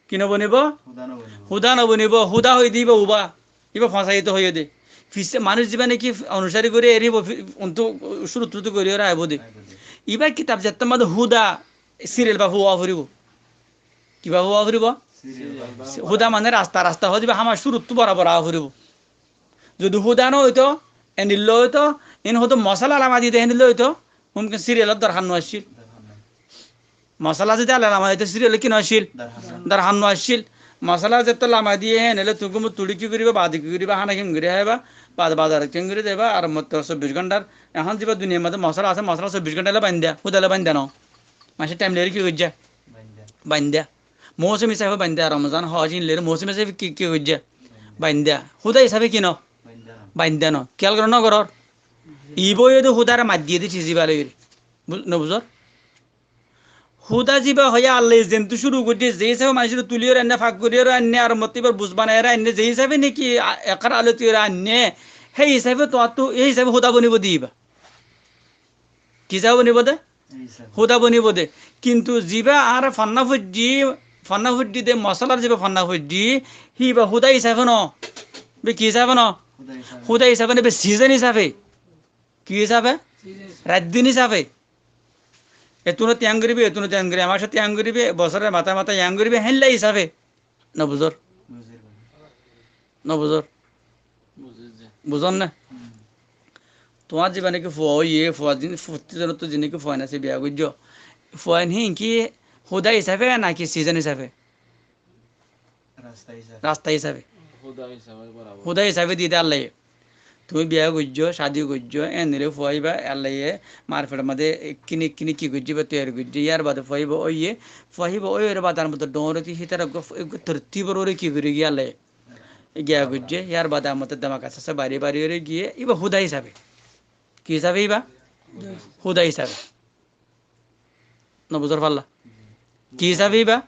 Ki no bonibo? Huda no bonibo. Huda no bonibo. Huda hoi de iba uba. Iba foñsaiyé to hoiyé de. Fise manúc ziba niki onusari gori eribo, fi-, untu cúruttu tu gori ore aibo de. Aibo de. Iba kitab zetto maze huda serial ba huwa foribo. Kiba huwa foribo? Serial ba. Huda mane rasta, rasta hoi de iba hama cúruttu borabor awa foribo. Zodi huda no óito, endilla óito, in hoto mosala lama dite endilla óito, mumkin serial or dorhar no accíl. Dorhar nai. Mosala zodi Allah lama dito serial ki no accíl? Dorhar nai. Dorhar no accíl. Mosala zetto lama diye hen, ele tuñí gumot tuçi ki goriba, bade ki goriba, hana kengori haiba, bade bazar kengori zaiba, ar motto sobbic gonthar, ehón ziba duniyar maze mosala asé, mosala sobbic gonthar le bainda, huda le bainda no. Manúce thaim loi ki goijjé? Bainda. Bainda. Mousum hísafe bainda, Romozan, Hoj, in loi mousum hísafe ki, ki goijjé? Bainda. Huda hísafe ki no? Bainda no. Bainda no. Kiyal goró no goró? Iba óiye de hudare maddiyé de ciz iba loi. Bu-, no buzor? Huda ziba hoiye Allah ye zentu cúru goijjé, ze hísafe manúcore tuli ore ainné, fak gori ore ainné, ar motto ibar buz banai ore ainné, ze hísafe niki a-, ekar alot ore ainné, hé hísafe tuáñttu, hé hísafe huda bonibo de iba. Ki hísafe bonibo de? Hísafe. Huda bonibo de. Kintu ziba añára fonná foijjí, fonná foijjí de, mosalar ziba fonná foijjí, híba huda hísafe no. Be ki hísafe no? Huda hísafe. Huda hísafe no, be season hísafe. Ki hísafe? Season hísafe. Rait din hísafe. Ettún tiyang goribe, ettún tiyang goribe, e mase tiyang goribe, bosóre matá matá tiyang goribe, héndilla hísafe. No buzor? Buzir bái. No buzor? Buzir ze. Buzor na? Hmm. Tuáñr ziba niki fua óiye, fua zin-, futtí zonottu zin niki fuain asé biya goijjó. Fuain hín ki huda hísafe naki season hísafe? Rasta hísafe. Rasta hísafe. Huda hísafe borabor. Huda hísafe diye de Allaye. Tuñí biya goijjó, cádi goijjó, enire fua íba Allaye mar feçor maze ekkine ekkine ki goijjé, íba toiyar goijjé. Yar bade fua íba óiye, fua íba óiye, ar bade ar maze dhoóñr óite hítara uggwá, uggwá tortibor uore ki gorí giyé Allaye? giya goijjé, yar bade amote demak asté asté bari bari óre giyé, íba húda hísabe. Ki hísabe íba? Húda hísabe. Nobuzor falla. Ki hísabe íba?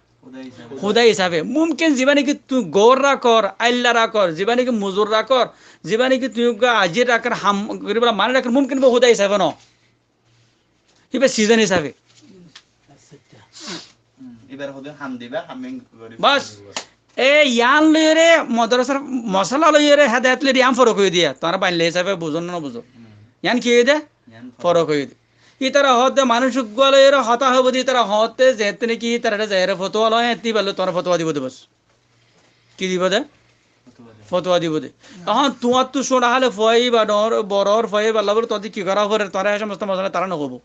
Húda hísabe. Mumkin zibá niki tui gour rakor, ailla rakor, zibá niki muzur rakor, zibá niki tui uggwá ajir rakor, ham goribolla mani rakor, mumkin íba húda hísabe no. Íba sizon hísabe. Íbar húda ham diba, ham goriba. Bas. E yián loiyóre modorasar mosala loiyóre hedayet loiyóre yián forok óiye de. Tuáñra bainle hísabe buzon no buzon. Yián ki óiye de? Yián forok óiye de. Ítara hoódde manúic uggwá loiyóre hotá hoibó de, ítara hoódde zeéñtte niki ítarare zaiyóre fotuwa loi, eéñtte íba loi tuáñra fotuwa dibo de bas. Ki dibo de? Fotuwa dibo de. Ehón tuáñttu cúñça hále fuwa íba, dhoóñr, boro ór fuwa íba, Allah bóle tuáñttu ki gorá forer, tuáñra e somosto mosala tará no hoibó.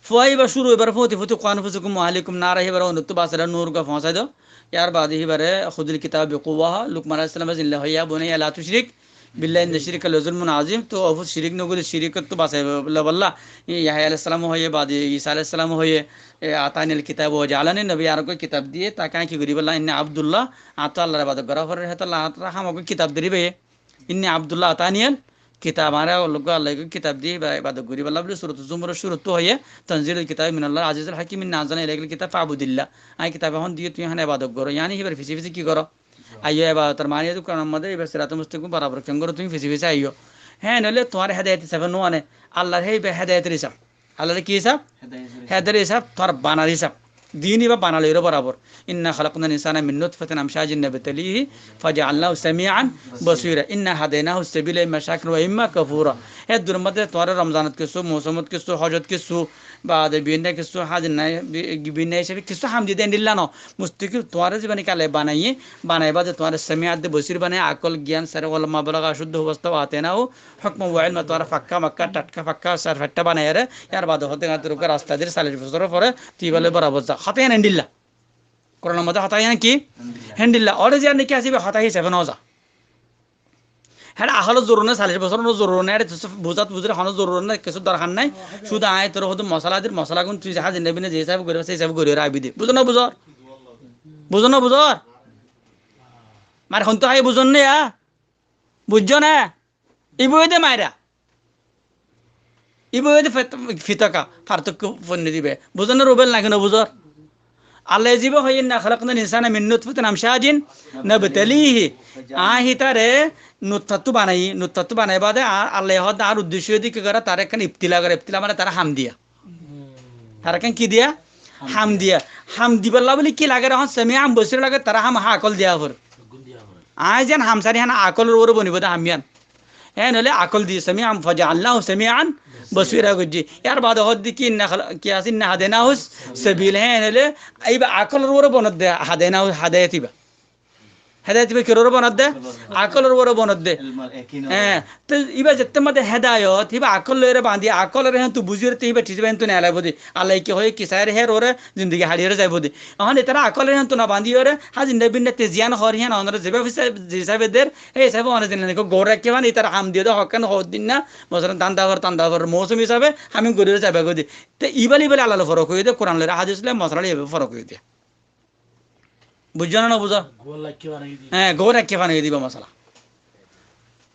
Fuwa íba cúru óibar fúti fúti "Qú anfusakum wa ahlikum nara", híbare ónottú basaiyóre nur gá foóñsai do. Yar bade híbare "Khudil kitaba bi quwwa", Lukman aláihis salam ziín le hoiyé, "Ya bunayya la tushrik billahi inna shirka la zulmun azim", to ofus shirik no gori, shirikottú basai loibálla. Yahya aláihis salam hoiyé, bade Isa aláihis salam hoiyé, e, "Ataniyal kitaba wa jaalani nabiyya", añáre kitab diyé, tóile añí ki gori bálla, "Inni abdullah", añáttu Allar ebadot gorá forer, hétolla añáttu ham kitab dori baiye. "Inni abdullah ataniyal kitab", añáre Allah kitab diyé, ebadot gori bálla buli Surat Zumar cúruttú hoiyé, "Tanzilul kitabi minallah azizul hakim, inna anzalna ilaikal kitaba fa'budillah." Añí kitab ehón diyé, tui ehón ebadot goró, yáni híbar fise fise ki goró? Aiyó, ebadotor mani óilde Kuranor modde íba siratul mustaqim borabor keén goró, tui fise fise aiyó. Hé, noóile tuáñre hedayet hísabe no ane, Allar hé íba hedayetor hísab. Allar ki hísab? Hedayetor hísab. Hedayetor hísab, tuáñr banar hísab. Din íba bana loiyóre borabor. "Inna khalaqnal insana min nutfatin amshajin nabtalihi fajaalnahu samian basira. Inna hadaynahu sabila imma shakiran wa imma kafura." Hé duniyar modde tuáñre Romzanot kissú, mousumot kissú, hojot kissú, bade bibinno kissú, házir nai, bi-, bibinno hísabe kissú ham diyé de endilla no. Mustaqil tuáñre zibá niki Allaye banaiye, banai bade tuáñre sami adde bosir banaiye, akol, giyan, sere, olma, balaga, cúddo, fubosta, wa ataynahu hukman wa ilma, tuáñre fakka, makka, tatka, fakka, sar fatta banaiyóre, yar bade hoódde añáttu rasta dir, callic bosór fore, tui íba loi borabor za. Hotá yián endilla. Kuranor modde hotá yián ki? Endilla. Endilla. Óre ziyán niki asé íba hotá hísabe no za. Héçe akolor zorur nái, callic bosóror zorur nái, héçe tuáñra buzat buzir honó zorur nái, kessú dorhar nái. Cúde añí tuáñre hoódde mosala dir, mosala gún tui házir nabinna ze hísabe gorí, se hísabe gorí rabi de. Buzó no buzó? Buzó no buzó? Mare hontú hái buzón né ya? Buijjó né? Ibá óilde maira. Ibá óilde fet-, fitaka, fartokko foinno diba. Buzór né Rubel naki no buzór? Allaye zibá hoiyé, "Inna khalaqnal insana min nutfatin amshajin nabtalihi." Añí hítare nutfattú banaiyi, nutfattú banai bade a-, Allaye hoódde añár uddecco óilde ki gora, taré ekkán ibtila gora, ibtila mane taré ham diya. Taré ekkán ki diya? Ham diya. Ham dibálla buli ki lager, ehón samian basir lager, taré ham há akol diya fore. Añí ziyán ham sari hán akolor uore bonibo de ham yián. Hé, noóile akol di samian, fajaalnahu samian basira goijjí. Yar bade hoódde ki inna khala-, ki asé, inna hadaynahus sabil. Hé, noóile íba akolor uore bonodde, hadaynahu, hadayat íba. Hedayat íba kiror uore bonodde? Akolor uore bonodde. Hé, to íba zette made hedayot, íba akol loiyóre bandi, akolore héntu buziyóre te íba thík íba héntu nelaibo de. Allaye ki hoiyé, ki saiyóre hér uore zindigi haçiyóre zaibo de. Ehón ítara akolore héntu no bandiyóre, házir nabinna te ziyán hoór híyan onora zeba hísa-, ze hísabe der, hé hísabe one zene niki gour raikké fán, ítara ham diyé de hokkán hoóddin na, mosalan, danda for, tanda for, mousum hísabe ham ín goríyore zaiba goi de. Te ibá loi ibá loi Alla loi forok óiye de, Kuran loi, hádis loi, mosala loi ibá forok óiye de. Buijjó né no buzó? Gour raikké fán óiye de. Hé, gour raikké fán óiye de ibá mosala.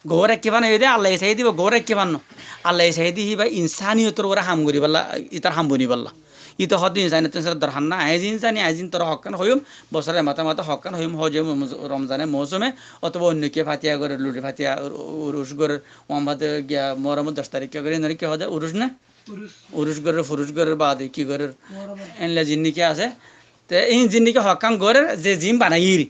Gour raikké fán óiye de, Allaye sai dibo, gour raikké fán no. Allaye sai de híba insaniyotor uore ham goríballa, ítar ham boniballa. Íte hoódde insaniyotor dorhar nái, añí ze insani, añí ze tore hokkán hoiyum, bosóre mate mate hokkán hoiyum, hoje mo-, mo-, Romzane mousume, otoba oinno ki fatiya gorer, luri fatiya, ur-, urus gorer, uam bade giya Muhorromor doc tarikka gorer, enore ki hoó de, urus né? Urus. Urus gorer, furus gorer, bade ki gorer? Muhorromor. Enla zinniki asé. Te ín zinniki hokkán gorer, ze zin banaiyír.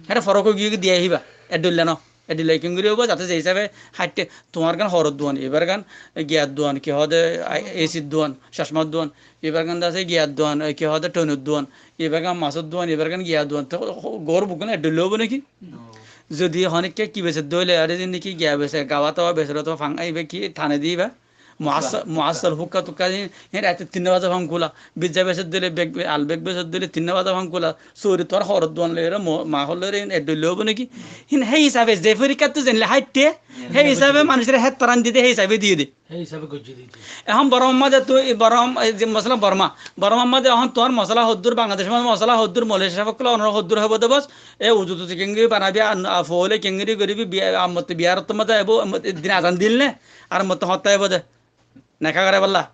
Héçe forok ói giyé diya híba. Eddoilla no. Eddoilla keéngori óibo, zate ze hísabe háitte, tuáñr gán horor duan, ibár gán giyar duan, ki hoó de, a-, esir duan, cocmar duan, ibár gán de asé giyar duan, ki hoó de, thonor duan, ibár gán masór duan, ibár gán giyar duan. Te ho-, ho-, gour bukkán eddoilla óibo né ki? No. Zodi honikka ki bese de óile, are zinniki giya bese, gawa tawa bese, otoba fang, ibá ki thane de ibá? Muassal, muassal hukka tukka di, hé, raite tin baza fam kula. Bizza bese de óile bek, al bek bese de óile tin baza fam kula. Sóri tuáñr horor duan loiyóre, mo-, mahol loiyóre, eddoilla óibo né ki? Hín hé hísabe, ze forikkattú zenle háitte, hé hísabe manúcore héttoram dite, hé hísabe diye de. Hé hísabe goijjé de íte. Ehón Bormar mazé tui, Borm-, ei ze mosala Borma, Bormar mazé ehón tuáñr mosala hoddúr, Bangladecor mazé mosala hoddúr, Malaysia ókkol onora hoddúr hoibo de bos, e uzu tuzu kengori banabi, ar, ar foóile kengori goribi, biya-, ar motto biyar ottór mazé aibo, ar motto din azan dil ne, ar motto hotta aibo de. Neká goráiballa.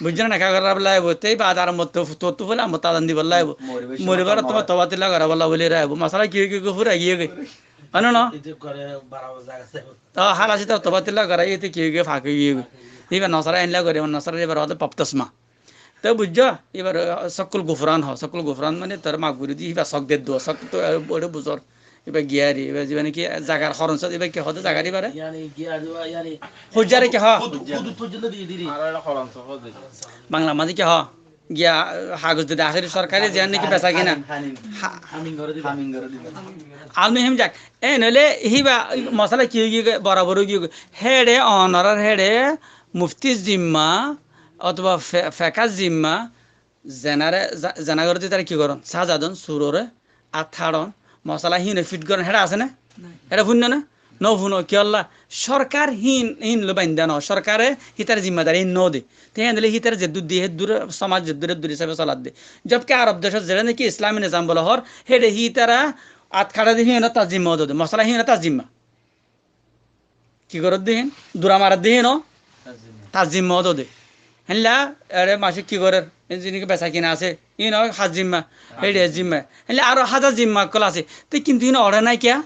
Buijjó né, neká goráiballa aibo. Tei baade ar motto fu-, tuattu foóile ar motto azan diballa aibo. Moribar somot toba toba tilla goráiballa buli aibo. Mosala ki ói giyói, fúrai giyói. Ói no? Ó, hálasi to toba tilla gorái, ete ki ói giyói, fak ói giyói. Íba nosara eilla goré, nosara íbar hoó de baptisma. Te buijjó, íbar, ah, sokkul gufran hoó, sokkul gufran mane tor maf gorí di, íba sok de duwa, sok to, ah, boro buzor. Íba giyari, íba ziba niki zagar horon sot, íba ki hoó de zagar íbare? Yani, giyari, yani, hujjare ki hoó? Hudud, hudud foijjonto diye diri. Bangla mazé ki hoó? Giya, ah, hagos dide, ahiri sorkari ziyan niki besa kina. Hamin, hamin. Ha- Hamin goré diba. Hamin goré diba. Al muhim jak, en óile híba mosala ki ói giyói, borabor ói giyói. Héçe onorar héçe muftir zimma otoba fe-, fekar zimma, zenare, za-, zena goré de ítara ki goron? Saza don, surore, at haron, mosala híne fit goron, héçe asé né? Nai. Héçe fúinno né? No fúno, kiyólla? Sorkar hín, hín loi baindá no, sorkare hítar zimmadari hín no de. Te héndilla hítare zeddúr de, héddúr somaj zeddúr, héddúr hísabe solar de. Jobki Arob decot zeçe niki Islami nizam bola hoór, héçe hítara at kaçá de híno tar zimma de, mosala híno tar zimma. Ki gorér de hín? Dura marer de híno? Tar zimma. Tar zimma ódode. Héilla, ere mace ki gorér? E ziniki besa kina asé, híno har zimma, héçe zimma. Héilla aró házar zimma ókkol asé. Te kintu híno oçé nai kiya?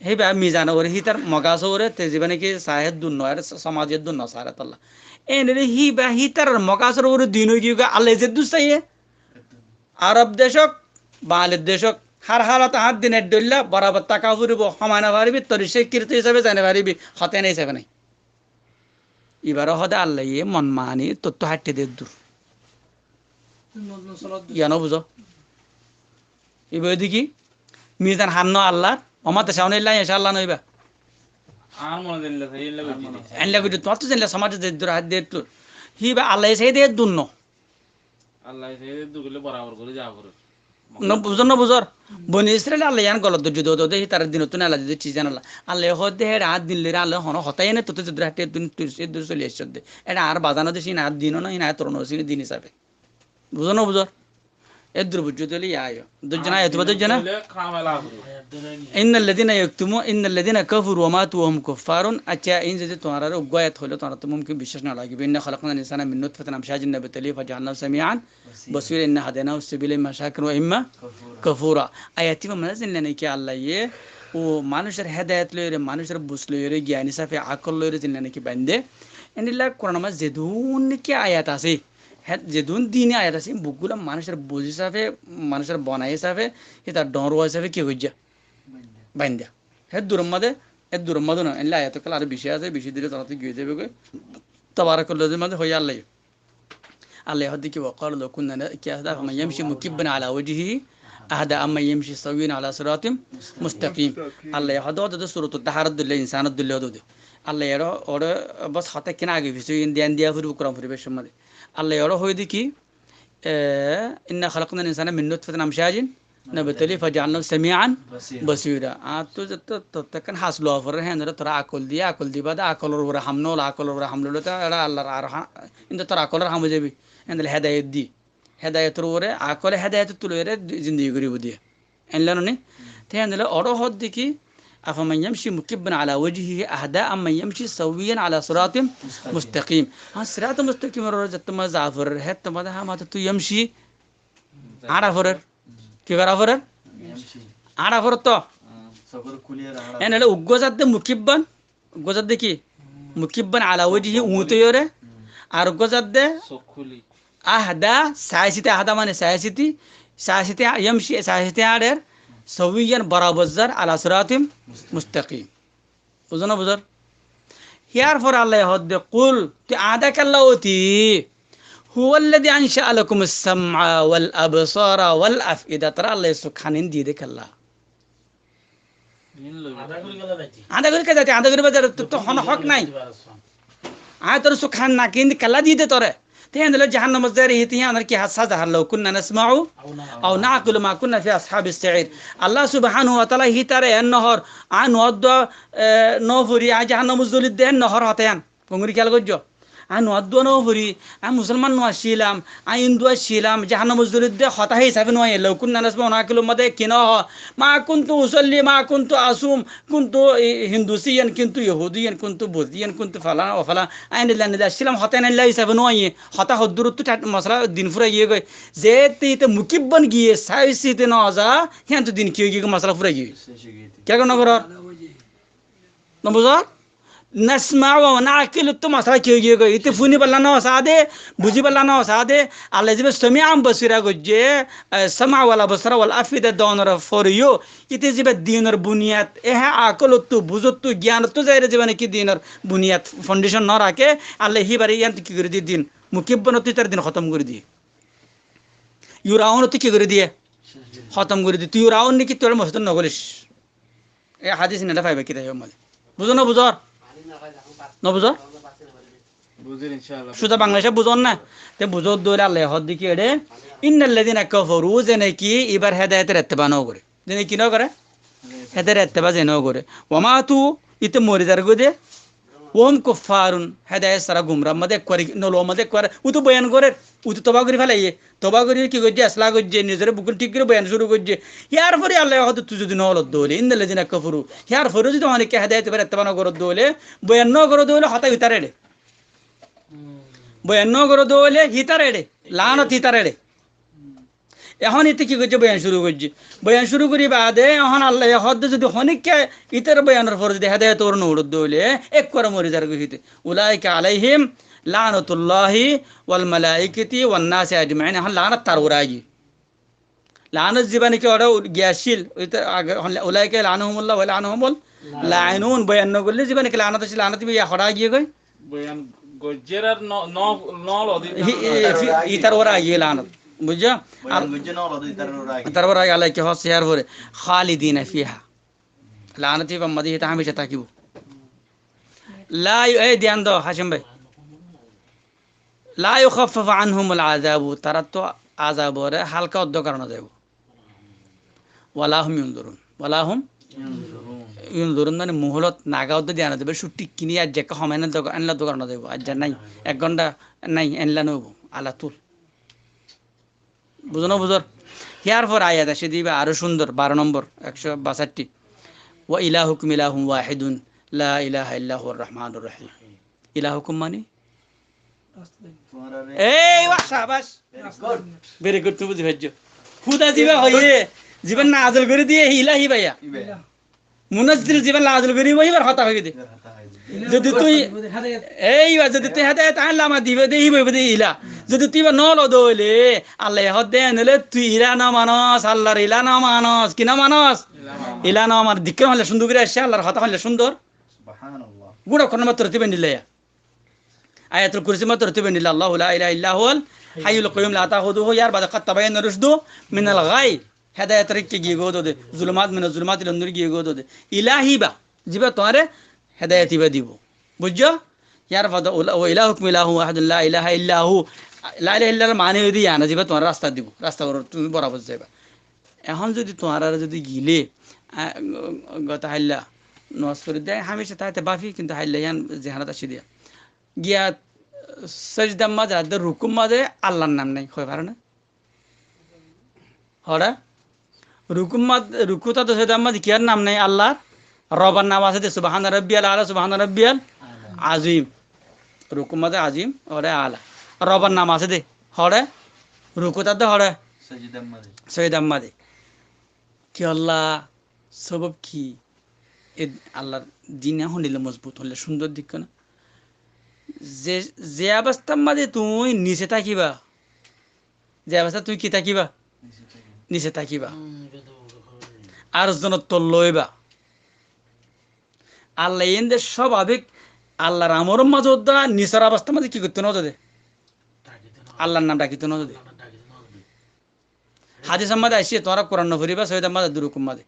Híba mizan ore, hítar mogas ore, te ziba niki sahe dun no, ere somaj e dun no sare tolla. Enere híba hítar mogas ore din ói giyói, Allah zeddúr saiye. Arob dec ók, Bangali dec ók, hár hálot añár din eddoilla borabor táka foribó, homai no faribi, tor iccákirito hísabe zai no faribi, hotá ene hísabe nai. Ibare hoó de Allaye mon mani tottú háitte de dur. Yián no buzó. Iba óilde ki? Mizan hánno Allar, omar dec óne illa, insha Allah no iba. Añár mone zendilla sai, illa goijjé de. Illa goijjé, tuáñttu zendilla somaj de dur, háit de dur. Híba Allaye sai de dur no. Allaye sai de dugile borabor gori za gorer. No buzor, no buzor. Boni Israil Allaye yián golot dóijje de, de, de, hítara dinottú nela diyé de, ciz yián Alla. Allaye hoó de, héçe añár din loire Allaye hono hotá ene tottú zeddúr háitte, eddúr, eddúr soli aiccé de. Héçe añár bazan de, hín añár din no, hín añár toron no, hín din hísabe. Buzor, no buzor. Eddúr buijjó de óile yián aiyó. Dóijje na, ayat ba dóijje na? إن الذين يكتمون، إن الذين كفروا وماتوا وهم كفار. Accá, iín zodi tuáñrare uggwá ayat hoilé tuáñrattú mumkin biccác no lagibo. إنا خلقنا الإنسان من نطفة أمشاج نبتليه فجعلناه سميعا بصيرا إنا هديناه السبيل إما شاكرا وإما كفورا. Ayat ibá mazé zendilla niki Allaye ó manúcor hédayot loiyóre, manúcor buz loiyóre, giyan hísabe akol loiyóre zendilla niki bainde. Endilla Kuran mazé zedún niki ayat asé, hé, zedún dini ayat asé, beggúla manúcor buz hísabe, manúcor bonai hísabe, hítar dhoóñr hísabe ki goijjé? Baindé. Hé duror mazé, hé duror mazé no, endilla ayat ókkol aró beci asé, beci dile toráttu giyói zaibo goi. Tabarakallah mazé hoiyé Allaye. Allaye hoó de ki, وقالوا لو كنا ن-، ki asé de, أفمن يمشي مكبا على وجهه أهدى أمن يمشي سويا على صراط مستقيم. Allaye hoó de, hoó de Suratul Dahar dóilla, Insan dóilla hoó de. Allaye ere, ore, bos hotá kina age fice, in diyan diya foribo Kuran foribar somot de. Allaye ere hoó de ki, e, إنا خلقنا الإنسان من نطفة أمشاج نبتليه فجعلناه سميعا بصيرا. Añáttu zetté tottú ekkán has lowa forer, héndilla tora akol diya, akol di bade akolor uore ham no lo, akolor uore ham loile to ere Allar ar ha-, inde tor akolor ham ói zaibo. Héndilla hédayot di. Hédayotor uore, akole hédayotottú loiyóre zindigi goribo diya. Endilla no ni? Te héndilla ore hoó de ki, أفمن يمشي مكبا على وجهه أهدى أمن يمشي سويا على صراط مستقيم. Ar sirat mustakimor uore zetté mazé za forer, hétté mazé ham háttu yamshi, añça forer. Ki gora forer? Añça forer to. Héndilla uggwá zat de mukibban, uggwá zat de ki? Mukibban ala wajhi, uñte yore. Ar uggwá zat de ahda, saisite, ahda mane saisite, saisite yamshi, saisite añçer, sawiyan, borabor zar, ala siratim mustaqim. Buzó na buzór? Hiyar fore Allah hoó de, qul, tui añda kalla óti, huwalladhi ansha'a lakumus sam'a wal absara wal af'ida, tara Allah suk hanin diye de kalla. Añda gori ke zati, añda gori bazar, to, to hono hok nai. Añí tor suk han naki indi kalla di de tore. Te endilla jahannamot zaire hiti hi anar ki hassa zahar law kunna nasma'u aw na'qilu ma kunna fi ashabis sa'ir. Allah subhanahu wa ta'ala hitare en nohor, añí nuaddo, e, no furi, añí jahannamot zoli de en nohor hote an. Fongori kiyal goijjó? Añí nuaddúa no fori, añí musolman no accílam, añí hindu accílam, jahannamor zolidde hotá hé hisabe no aiyé, "لو كنا نسمع أو نعقل" modé ki no hoó, "ما كنت أصلي، ما كنت أصوم، كنت هندوسيا، كنت يهوديا، كنت بوذيا، كنت فلان وفلان", añí endilla endilla accílam, hotá endilla hisabe no aiyé, hotá hoddúrottu tat mosala din fura giyé goi. Zeéte ite mukibban giyé, saisite no za, híyantu din ki ói giyé goi, mosala fura giyé goi. Kiyá no goror? No buzor? "نسمع أو نعقل" ottu mosala ki ói giyé goi? Ite funi balla no saá de, buzi balla no saá de. Allaye ziba سميعا بصيرا goijjé, e, سمع والأبصار والأفئدة de onor foreyó, ite ziba dinor buniyad, e há akol ottu, buz ottu, giyan ottu zaire ziba naki dinor buniyad, foundation no raké, Allaye híbare yíantu ki gori diyé din? Mukibban ottu itar din hotom gori diyé. Yuraun ottu ki gori diyé? Hotom gori diyé. Tui Yuraun niki tui mosjid no golis? E hadis nile faiba kitabe mazé. Buzó no buzor? No buzor? Buzir, inshallah. Suda Bangladece buzor na? Te buzor dóile Allaye hoódde ki ere? "إن الذين كفروا", zene ki ibar hedayetor etteba no gore. Zene ki no gore? Hedayetor etteba ze no gore. "وماتوا", ite mori zar goi de. "وهم كفار", hedayet sára gumra mazé ekkuare, nolo mazé ekkuare. Utu boyan gorer. Utu toba gori felaiyé. Toba gori ki goijjé? Eslah goijjé, nizore bukun thík gori boyan cúru goijjé. Yar fore Allaye hoódde tui zodi no lodde óile, "إن الذين كفروا", yar fore zodi honikka hedayet ibar etteba no gorodde óile, boyan no gorodde óile, hotá itar eçe. Boyan no gorodde óile, hítar eçe. Laanot hítar eçe. Ehón ite ki goijjé? Boyan cúru goijjé. Boyan cúru gori baade ehón Allaye hoódde zodi honikka itar boyanor fore zodi hedayet or no uçodde óile, ekkuare mori zar goi hite. "أولئك عليهم لعنة الله والملائكة والناس أجمعين." Ehón laanot tar uore aigiyé. Laanot ziba niki ore giya accíl, ite age hon-, "أولئك يلعنهم الله ويلعنهم اللائنون." Boyan no goille ziba niki laanot accíl, laanot iba ya hore aigiyé goi. Boyan goijjé ar no, no, no lodde. Hi-, e, fi-, itar uore aigiyé laanot. Buzó? Boyan goijjé no lodde itar uore aigiyé. Itar uore aigiyé, Allaye ki hoódde yar fore? "خالدين فيها." Laanot ibar mazé híte hámica tákibo. La yu-, ei diyan do, Hacem bái. "لا يخفف عنهم العذاب", taráttu azab ore halka oddo gora no zaibo. "ولا هم ينظرون." "ولا هم ينظرون." Yunzurun mane muhulot naga oddo diyan do, be cúthi kini ar jekka home ene do, enla do gora no zaibo. Ar ja nai, ek gonta nai, enla no óibo, ala tul. Buzó no buzor? Hiyar fore ayat aiccé de iba aró cúndor, baró nombor, ekcó basáitti. "وإلهكم إله واحد لا إله إلا هو الرحمن الرحيم." Ilahukum mani? Ei, wah, sabac. Very good. Very good, tui buzi faijjó. Huda ziba hoiyé, ziba nazil gori diyé, hí ilahi baiya. Iba. Munazzil ziba nazil goribo, híbar hotá hoiyé de. Híbar hotá hoiyé de. Zodi tui, ei, iba zodi tui hedayet añár lla diba de, híba hoibo de ila. Zodi tui iba no lodde óile, Allaye hoódde ene óile tui ila no manos, Allar ila no manos, ki no manos? Ila no manos. Ila no manos. Dikká hoile cúndor gori aiccé, Allar hotá hoile cúndor. Subhanallah. Gura Kuran mazé tortib endilla. Ayatul Kursi mazé tortib endilla, "الله لا إله إلا هو الحي القيوم لا تأخذه", yar bade "قد تبين الرشد من الغي". Hedayet ore ki giyé goi de, zulumat, mina zulumat ila nur giyé goi de. Ilahi ba, ziba tuáñre hedayet iba dibo. Buijjó? Yar bade "وإلهكم إله واحد لا إله إلا هو". La ilaha illallah mane óilde yián, ziba tuáñre rasta dibo, rasta ore tumi borabor zaiba. Ehón zodi tuáñrare zodi gile, a, gotá hailla nomaz fori de, hámica táite báfi, kintu hailla yián zehanot aiccé de. Giya sajidar mazé, ar de rukur mazé Allar nam nai, hoi fare na? Hore? Rukur mazé, rukur ar de sajidar mazé kiyar nam nai? Allar. Robar nam asé de, "سبحان ربي الأعلى، سبحان ربي العظيم". Rukur mazé azim, hore ala. Robar nam asé de, hore? Rukur ar de hore? Sajidar mazé. Sajidar mazé. Kiyólla, sobob ki? E Allar din ehón dile mozbut óile cúndor dikká na? Ze, ze obostár mazé tuñí nise tákiba, ze obostát tuñí ki tákiba? Nise tákiba. Nise tákiba. Hmm, iba to boro hotá. Ar zonor tolla óiba. Allaye ende sóbabik Allar amoror mazé uddá nisor obostár mazé ki goittó no de? Dhakito no de. Allar nam dhakito no de. Allar nam dhakito no de. Hadisor mazé aiccé, tuáñra Kuran no foriba, sajidar mazé, ar de rukur mazé.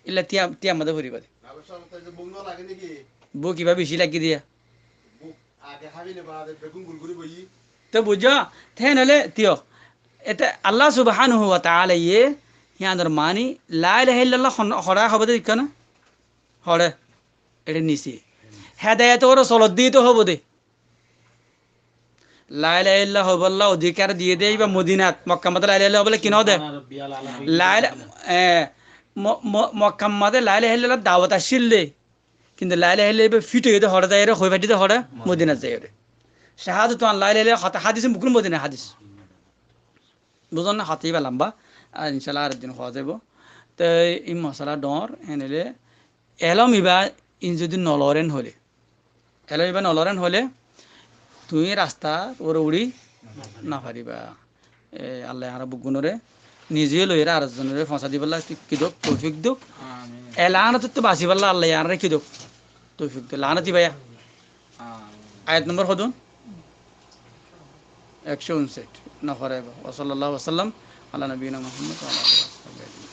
Illa tiya, tiyar mazé foriba de. Buk iba beci lagi diya. Te buijjó, te noile tiyo. Ete Allah subhanahu wa ta'ala ye, yiánor mani, la ilaha illallah hon-, hore hobo de dikká na? Hore. Ete nise. Hedayet ore solot dito hobo de. La ilaha illallah hoibolla odhikar diyé dé íba Modinat. Mokkar mazé la ilaha illallah hoibolla ki no dé? Subhana rabbiyal ala. La ila-, e, Mo-, Mo-, Mokkar mazé la ilaha illallah dawot accíl dé. Kintu la ilaha illallah íba fit óiye dé hoçé zaiyóre, hoi faitté dé hoçé, Modinat zaiyóre. Cahadatu an la ilaha illallah hotá hadis, bukul Modina hadis. Buzón né? Hotá íba lamba. Ar incállah arek din hoó zaibo. Te í mosala dhoóñr, en óile elóm íba in zodi no loren hoilé, elóm íba no loren hoilé, tuñí rastar uore uçí no fariba. E, Allah añára beggúnore nize loiyóre ar ekzonore foóñsa dibolla ki douk, toufik douk. Amin. E laánottú basibólla Allah añáráre ki douk, toufik douk. Laánot íba ya. Amin. Ayat nombor hodún? Ekcó unsait. No fariba. Wa sallallahu wa sallam ala nabiyina Muhammad wa ala alihi wa sahbihi ajmain.